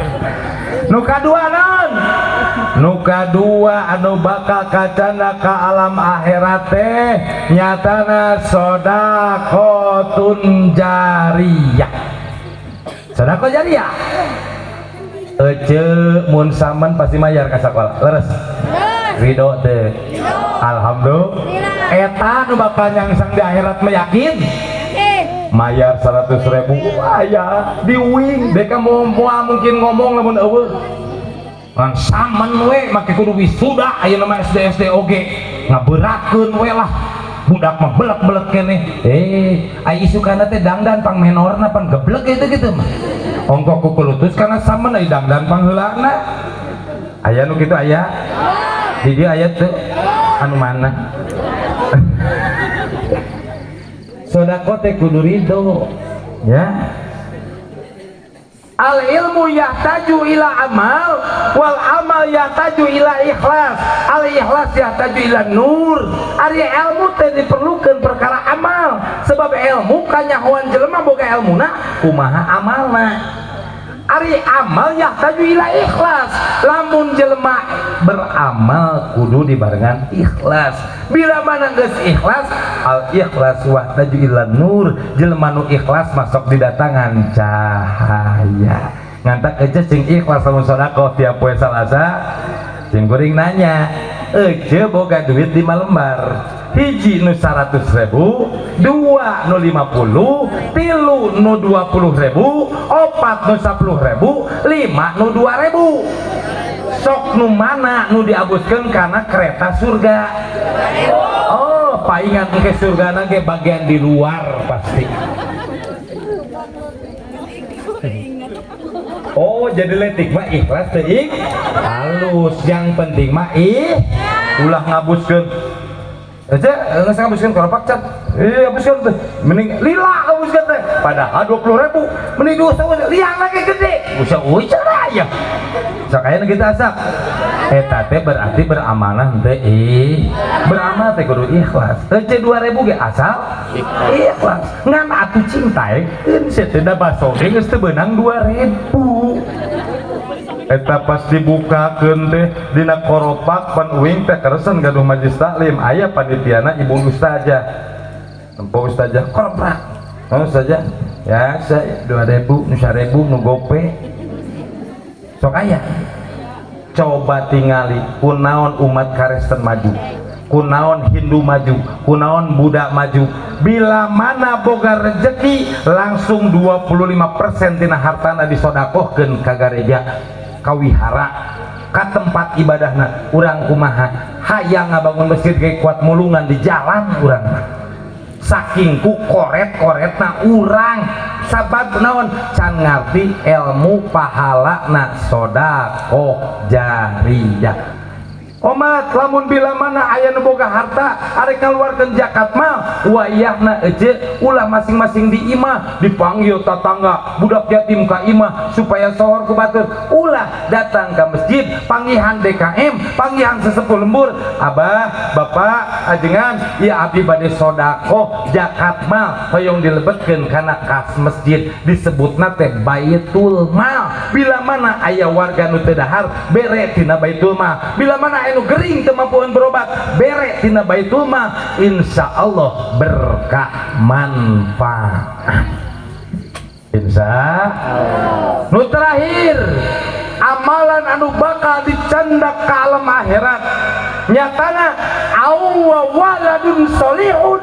Nu kadua naon? Nu kadua anu bakal kacanda ka alam akhirat teh nyatana sodaqotun jariyah. Sedekah jariyah. Ece mun saman pasti mayar ka sakola. Leres. Ridho teh. Alhamdulillah. Eta nu bakal nyangsang di akhirat mah, yakin? Mayar 100 ribu aya di wing deka mau moal mungkin ngomong lamun euweuh. Ngan samen we make kudu wisuda. Ayeuna mah SD SD oge ngaberatkeun we lah, budak mah belek-belek keneh. Ai isukana teh dangdan pang menorna pan geblek gitu gitu mah ongkok kukulutus karena samen. Ai dangdan pangheulana aya nu kitu, aya di dieu, aya teu? Anu mana? Sodako teh kudu ridho ya. Al ilmu yahtaju ila amal, wal amal yahtaju ila ikhlas, al ikhlas yahtaju ila nur. Ari ilmu teh diperlukan perkara amal, sebab ilmu kanyahoan jelema boga ilmuna kumaha amalna. Ari amal yahtaju ila ikhlas, lamun jelema beramal kudu dibarengan ikhlas. Bila mana geus ikhlas, al ikhlas yahtaju ila nur, jelema nu ikhlas masuk didatangan cahaya. Ngantak aja sing ikhlas lamun sedekah tiap poe Salasa. Sing kuring nanya, ece boga duit 5 lembar, hiji nu 100 ribu, dua nu 50, tilu nu 20 ribu, opat nu 10 ribu, lima nu 2 ribu, sok nu mana nu diabuskan karena kereta surga? Oh, paingan ke surga ke bagian di luar pasti. Oh, jadi letik mah ikhlas teh halus, yang penting mah ih ulah ngabuskeun aja, nggak ngabuskeun koropak cat, ngabuskeun teh mending lila ngabuskeun teh padahal 20 ribu, mending dua liang lagi gede usah usah ya sakaya kita asak eta teh berarti beramanah teh. Ih, beramal teh kudu ikhlas. Ece 2000 ge asal ikhlas, ngan atuh cinta eun teh da baso ge geus teu beunang 2000. Eta pas dibukakeun teh dina koropak, pan uing teh keresen gaduh majlis taklim, aya panitiana ibu ustazah, nempo ustazah koropak, oh ustazah ya, saya 2000, nu 1000, nu gope sok aya. Coba tingali kunaon umat Kristen maju, kunaon Hindu maju, kunaon Buddha maju. Bila mana boga rezeki langsung 25% tina hartana disodakohkeun ka gareja, ka wihara, ka tempat ibadahna. Urang kumaha? Hayang ngabangun masjid ge kuat mulungan di jalan urang, saking ku koret-koretna urang. Sabab naon? Can ngarti ilmu pahala na sodakoh jariyah. Omat lamun bila mana aya nu boga harta arek ngaluarkeun zakat mal, wayahna ece ulah masing-masing di imah, dipanggil tatangga, budak yatim ka imah supaya sohor ku batur. Ulah datang ke masjid, panggihan DKM, panggihan sesepuh lembur, abah, bapak, ajengan ya, abdi bade sodakoh zakat mal, hoyong dilebetkeun kana kas masjid, disebutna teh baitul mal. Bila mana aya warga nu teu dahar, bere tina baitul mal. Bila mana anu gering teu mampuan berobat, bere tina baitul mal. Insya Allah berkah, manfaat, insya. Nu terakhir, amalan anu bakal dicandak ke alam akhirat nyatana aw waladun solihun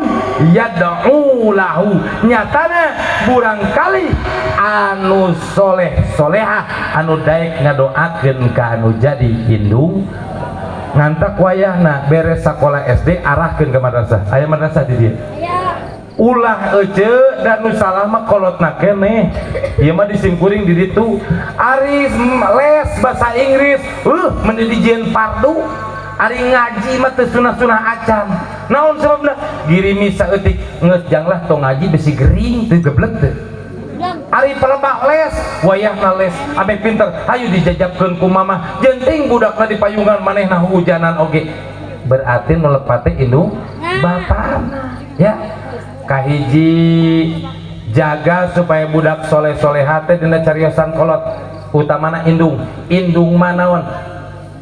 yad'u lahu, nyatana burangkali anu soleh soleha anu daek ngadoakeun ka anu jadi indung. Ngantak wayahna beres sekolah SD arahkeun ke madrasah. Aya madrasah di dieu? Ulah ece dan nu salah mah kolotna keneh, ieu mah disimkuring di ditu. Ari les bahasa Inggris meni dijieun fardu, ari ngaji mah teu sunah-sunah acan. Naon sababna? Girimi saeutik geus janglah tong ngaji besi gering teu geblek teu. Ari pelebak les, wayahna les ame pinter, hayu dijajabkeun ku mamah jenting budakna di payungan manehna hujanan oge, berarti nu lepat teh indung bapana ya. Kahiji, jaga supaya budak soleh soleha teh dina cariosan kolot, utamana indung. Indung manaon?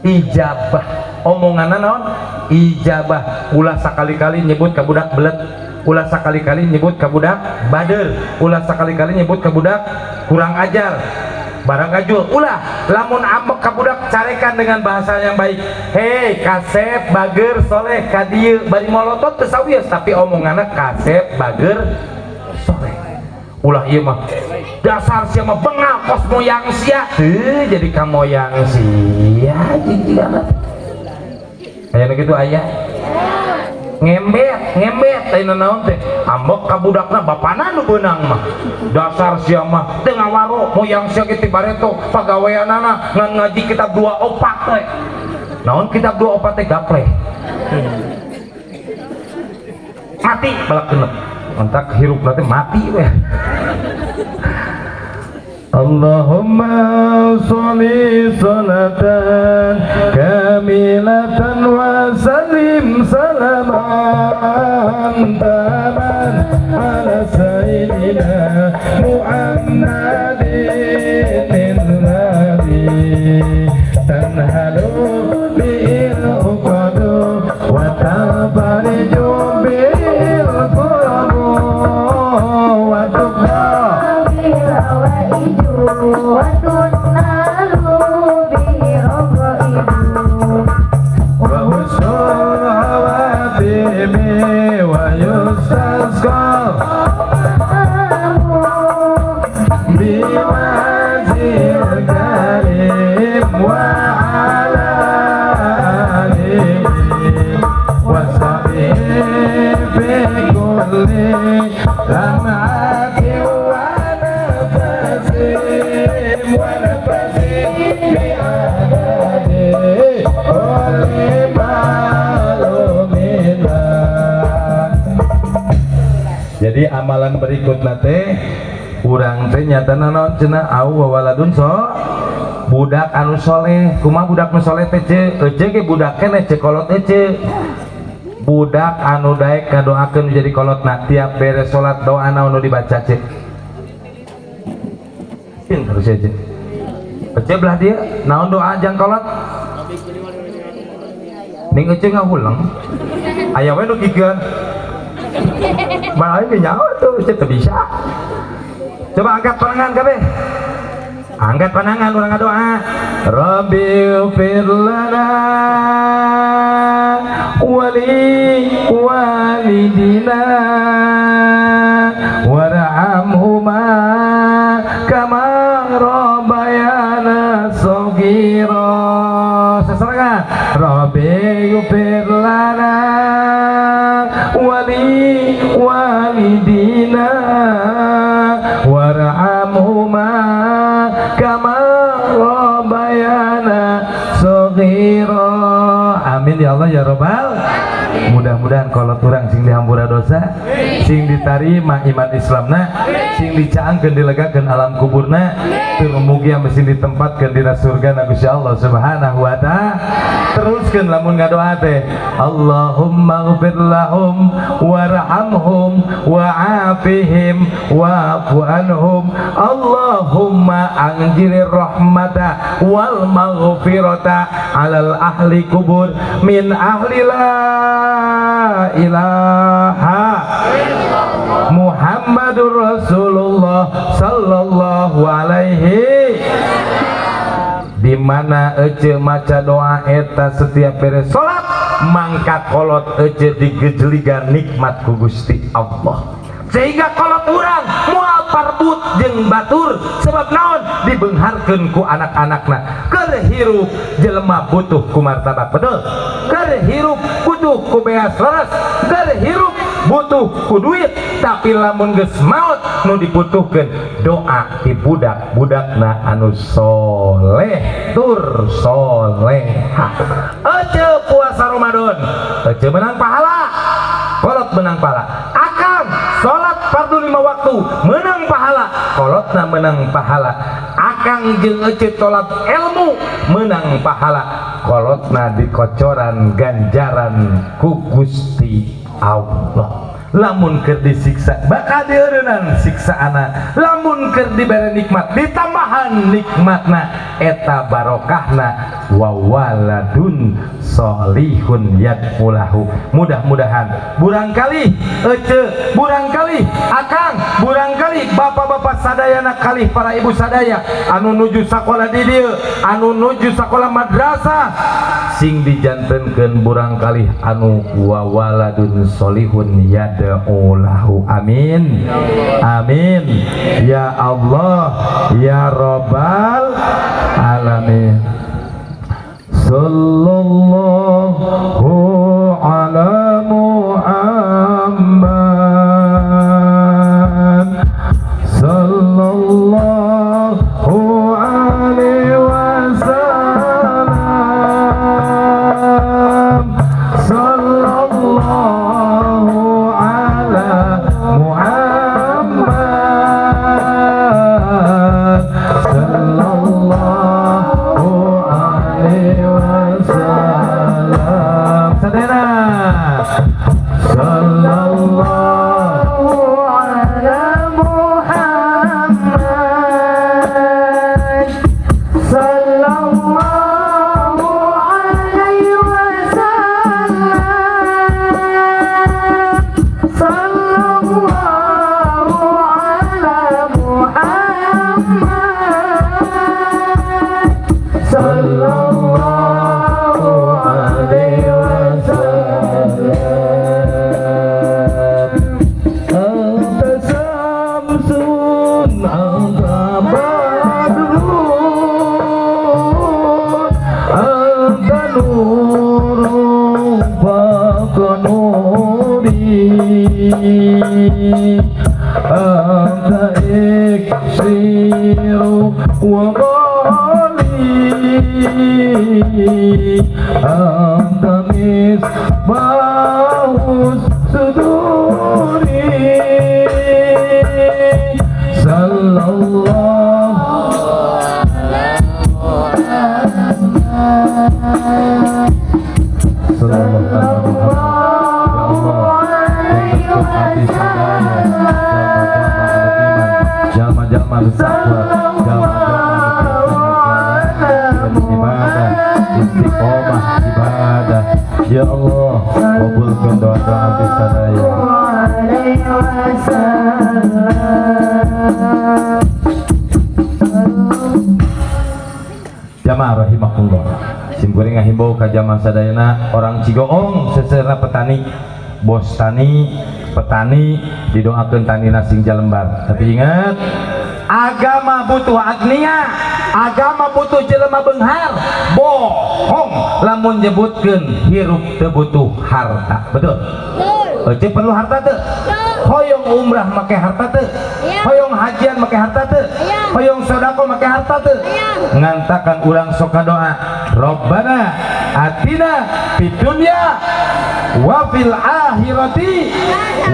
Ijabah. Omonganna naon? Ijabah. Ulah sakali-kali nyebut ka budak belet, ulah sakali-kali nyebut ka budak bader, ulah sakali-kali nyebut ka budak kurang ajar, barang gajul, ulah. Lamun ambek ka budak, carekan dengan bahasa yang baik. Hei kasep, bager, soleh, kadieu. Bari molotot teu sawios, tapi omonganna kasep, bager, soleh. Ulah ieu mah, dasar sia mah bengal kos moyang sia. Teu jadi kamoyang sia jigana. Aya nu kitu, aya ngembet ngembet. Ayeuna naon teh, ambek ka budakna, bapana nu beunang mah, dasar sia mah teu ngawaro, moyang sia ge ti bareto, pagaweanana ngan ngaji kitab dua opat we. Naon kitab dua opat teh? Gaple mati balak genep entak hirup teh mati we. Allahumma sholli salatan kamilatan wa sallim salaman taman ala sayyidina Muhammadin alladhi tanhalu bihil uqadu wa tanfariju bihil kurabu wa tuqda wa usul hawatimi wa yustasqa biwajhil karim wa ala alihi wa sahbihi fi kulli lamhatin wa nafasin wa nafasin bi'adadi kulli ma'lumin. Jadi amalan berikutna teh urang teh nyatana naon cenah, au wa waladun so budak anu soleh. Kumaha budak nu soleh teh, ce? Ece ge budak keneh, ce, kolot ece. Budak anu daek ngadoakeun jadi kolotna, tiap beres salat doa naon nu dibaca, ce? Pinter sih ece. Ece belah dia naon doa jang kolot ning? Ece ngahuleng, aya we nu gigieun. Malah ini nyawa tuh, ece teu bisa. Coba angkat panangan kabeh. Angkat panangan, urang ngadoa. Rabbi ighfir lana wali walidina warhamhuma kama rabbayana shaghira. Sasarengan. Rabbi ighfir lana wali walidina warhamhuma kama rabbayana shaghira. Amin ya Allah ya Rabbal. Mudah-mudahan kalau turang sing dihampura dosa, sing ditarima iman Islamna, sing dicaangkeun, dilegakeun alam kuburna, tur mugi sing ditempatkeun dina surga na Gusti Allah Subhanahu wa Ta'ala. Teruskeun lamun ngadoa teh, Allahumma ighfir lahum warhamhum wa'afihim wa'fu anhum, Allahumma anjilir rahmata wal maghfirata alal ahli kubur min ahli la ilaha Muhammadur Rasulullah sallallahu alaihi. Di mana ece maca doa eta setiap beres salat, mangka kolot ece digejeligan nikmat ku Gusti Allah, sehingga kolot urang moal parbut jeung batur. Sebab naon? Dibeungharkeun ku anak-anakna. Keur hirup jelema butuh ku martabat, betul? Keur hirup butuh ku beas leres, keur hirup butuh ku duit, tapi lamun geus maot nu dibutuhkeun doa di budak-budakna anu soleh tur soleha. Ece puasa Ramadan, ece menang pahala, kolot menang pahala. Akang salat fardu lima waktu menang pahala, kolotna menang pahala. Akang jeung ece tolak ilmu menang pahala, kolotna dikocoran ganjaran ku Gusti Allah. Lamun keur disiksa bakal dieureunnan siksaana, lamun keur dibere nikmat ditambahan nikmatna. Eta barokahna wa waladun solihun yad'ulahu. Mudah-mudahan burangkali ece, burangkali akang, burangkali bapak-bapak sadayana kalih para ibu sadaya anu nuju sakola di dieu, anu nuju sakola madrasah, sing dijantenkeun burangkali anu wa waladun solihun yad'ulahu. Amin, amin ya Allah ya Rabbal alamin. Sallallahu ala Muhammad, sallallahu alaihi wasallam, sallallahu ala Muhammad, sallallahu alaihi wasallam. Sadayana sallallahu ala Muhammad, sallallahu alaihi wasallam, sallallahu ala Muhammad, sallallahu alaihi wasallam. Anta syamsun, anta badrun, anta nurun fawqa nuri, anta iksiru wa ghali, anta misbahus suduri. Sallallahu sallallahu alaihi. Ya Allah, bentuk hati sadaya jalma-jalma anu iman, jalma-jalma anu takwa, jalma-jalma anu ibadah, istiqomah ibadah. Ya Allah, kabulkan doa-doa abdi sadaya. Alaihi wasallam. Jamaah rahimakumullah, simkuring ngahimbau ka jamaah sadayana orang Cigoong seserna petani, bos tani, petani didoakeun tanina sing jalembar. Tapi ingat, agama butuh agnia, agama butuh jelema beunghar. Bohong lamun nyebutkeun hirup teu butuh harta. Betul? Ece perlu harta teu? Hoyong umrah make harta teu? Hoyong hajian make harta teu? Hoyong sodako make harta teu? Ngantakan urang sok doa, Rabbana atina fid dunya wa fil akhirati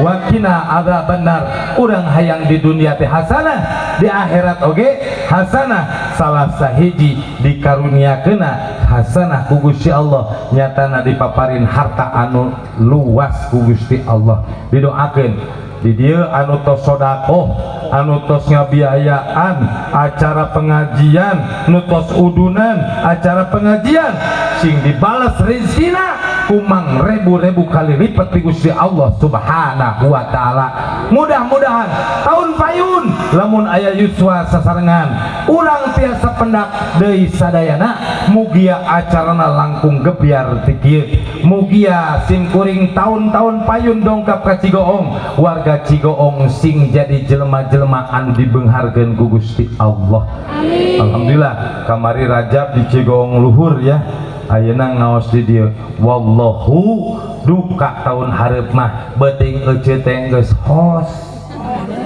wa qina adzabannar. Urang hayang di dunia teh hasanah, di akhirat oge hasanah. Salah sahiji dikaruniakeuna hasanah ku Gusti Allah nyatana dipaparin harta anu luas ku Gusti Allah. Didoakeun di dieu anu tos sodakoh, anu tos ngabiayaan acara pengajian, nu tos udunan acara pengajian, sing dibalas rezekina kumang ribu-ribu kali lipat di Gusti Allah Subhanahu wa taala. Mudah-mudahan tahun payun lamun aya yuswa sasarengan urang tiasa pendak deui sadayana. Mugia acarana langkung gebyar ti kieu. Mugia simkuring tahun-tahun payun dongkap ka Cigoong, warga Cigoong sing jadi jelema-jelema anu dibeungharkeun ku Gusti Allah. Amin. Alhamdulillah kamari Rajab di Cigoong luhur ya, ayeuna ngaos di dieu. Wallahu duka tahun hareup mah beuting ece teh geus hos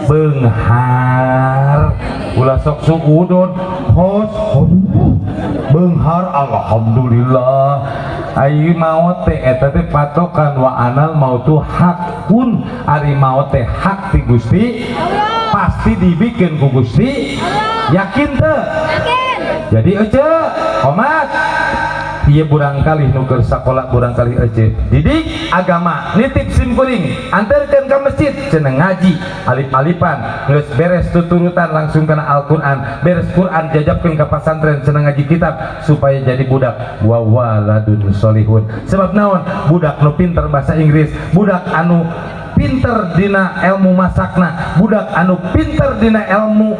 beunghar, ulah sok suudon hos beunghar. Alhamdulillah. Ayo maot teh eta teh patokan wa anal mautu hakun, ari maot teh hak ti Gusti, pasti dibikin ku Gusti. Yakin teu? Yakin. Jadi ece komat Ieu burangkalih nu keur sakola, burangkalih ece didik agama, nitip simkuring, anterkeun ka masjid, cenah ngaji alif-alifan. Geus beres tuturutan, langsung kana Al-Qur'an. Beres Quran, jajabkeun ka pasantren, cenah ngaji kitab, supaya jadi budak wa waladun solihun. Sebab naon? Budak nu pinter bahasa Inggris, budak anu pinter dina ilmu masakna, budak anu pinter dina ilmu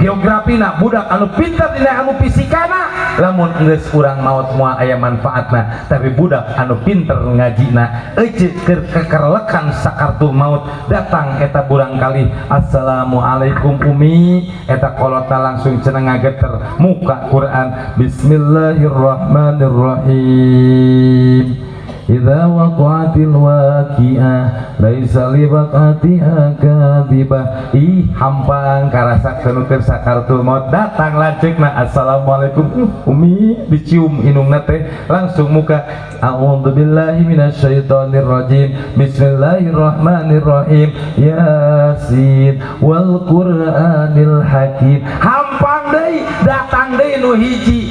geografina, budak anu pinter dina ilmu fisikana, lamun geus urang maot moal aya manfaatna. Tapi budak anu pinter ngajina, ece keur kekerlekan sakaratul maut datang, eta burangkalih, "Assalamualaikum, Umi." Eta kolotna langsung cenah ngageter, muka Quran, "Bismillahirrahmanirrahim. Idza waqa'atil waqi'ah, laisa liwaqa'atiha kadhibah." Ih, hampang karasa nu keur sakaratul maut datang. Lanceukna, "Assalamualaikum, Umi." Dicium indungna teh, langsung muka, "A'udzubillahi minasyaitonir rajim, bismillahirrahmanirrahim, yasin wal qur'anil hakim." Hampang deui, datang deui nu hiji,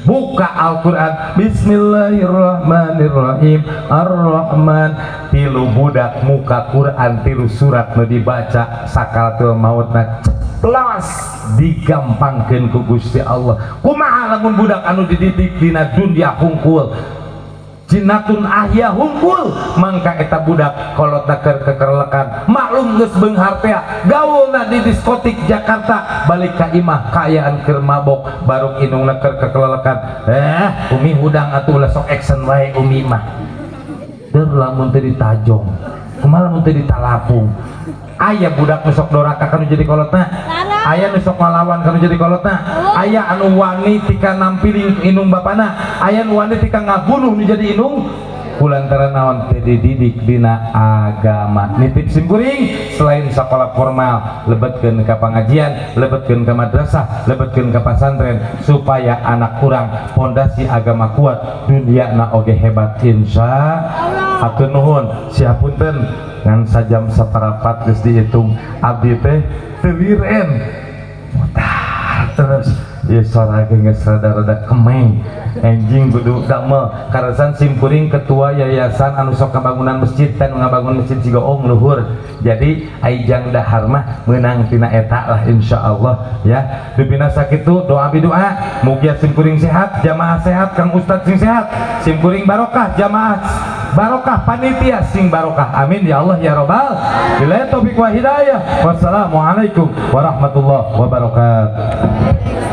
buka Al-Quran, "Bismillahirrahmanirrahim, Ar-Rahman." Tilu budak muka Quran, tilu surat nu dibaca, sakaratul mautna ceplas, digampangkeun ku Gusti Allah. Kumaha lamun budak anu dididik dina dunya hungkul, jinnatun ahya hungkul? Mangka eta budak kolotna keur kekerlekan, maklum geus beunghar teh, gaulna di diskotik Jakarta, balik ka imah kaayaan keur mabok, baruk indungna keur kekelelekan, "Eh, Umi, hudang atuh, ulah sok action wae Umi mah." Der lamun teu ditajong, kumaha lamun teu ditalapung? Aya budak nu sok doraka kanu jadi kolotna? Aya nu sok ngalawan kanu jadi kolotna? Aya anu wani tika nampiling indung bapana, aya nu wani tika ngabunuh nu jadi indung, kulantaran naon? Teu dididik dina agama. Nitip simkuring, selain sekolah formal, lebetkeun ka pengajian, lebetkeun ka madrasah, lebetkeun ka pasantren, supaya anak kurang pondasi agama kuat, dunia na oge hebat, insya Hatur nuhun, siapunten ngan sajam saparapat geus dihitung, abdi teh teu liren, mutar terus ya, suara ge geus rada-rada kemeng. Enjing kudu damel karasan. Simkuring ketua yayasan anu sok ngabangunan masjid dan ngabangun masjid Cigoong luhur, jadi aijang dahar mah meunang tina eta lah, insyaallah ya. Dupina sakitu, doa doa mugia simkuring sehat, jamaah sehat, Kang Ustad sing sehat, simkuring barokah, jamaah barokah, panitia sing barokah. Amin ya Allah ya robbal. Billahi taufik wa hidayah, wassalamualaikum warahmatullahi wabarakatuh.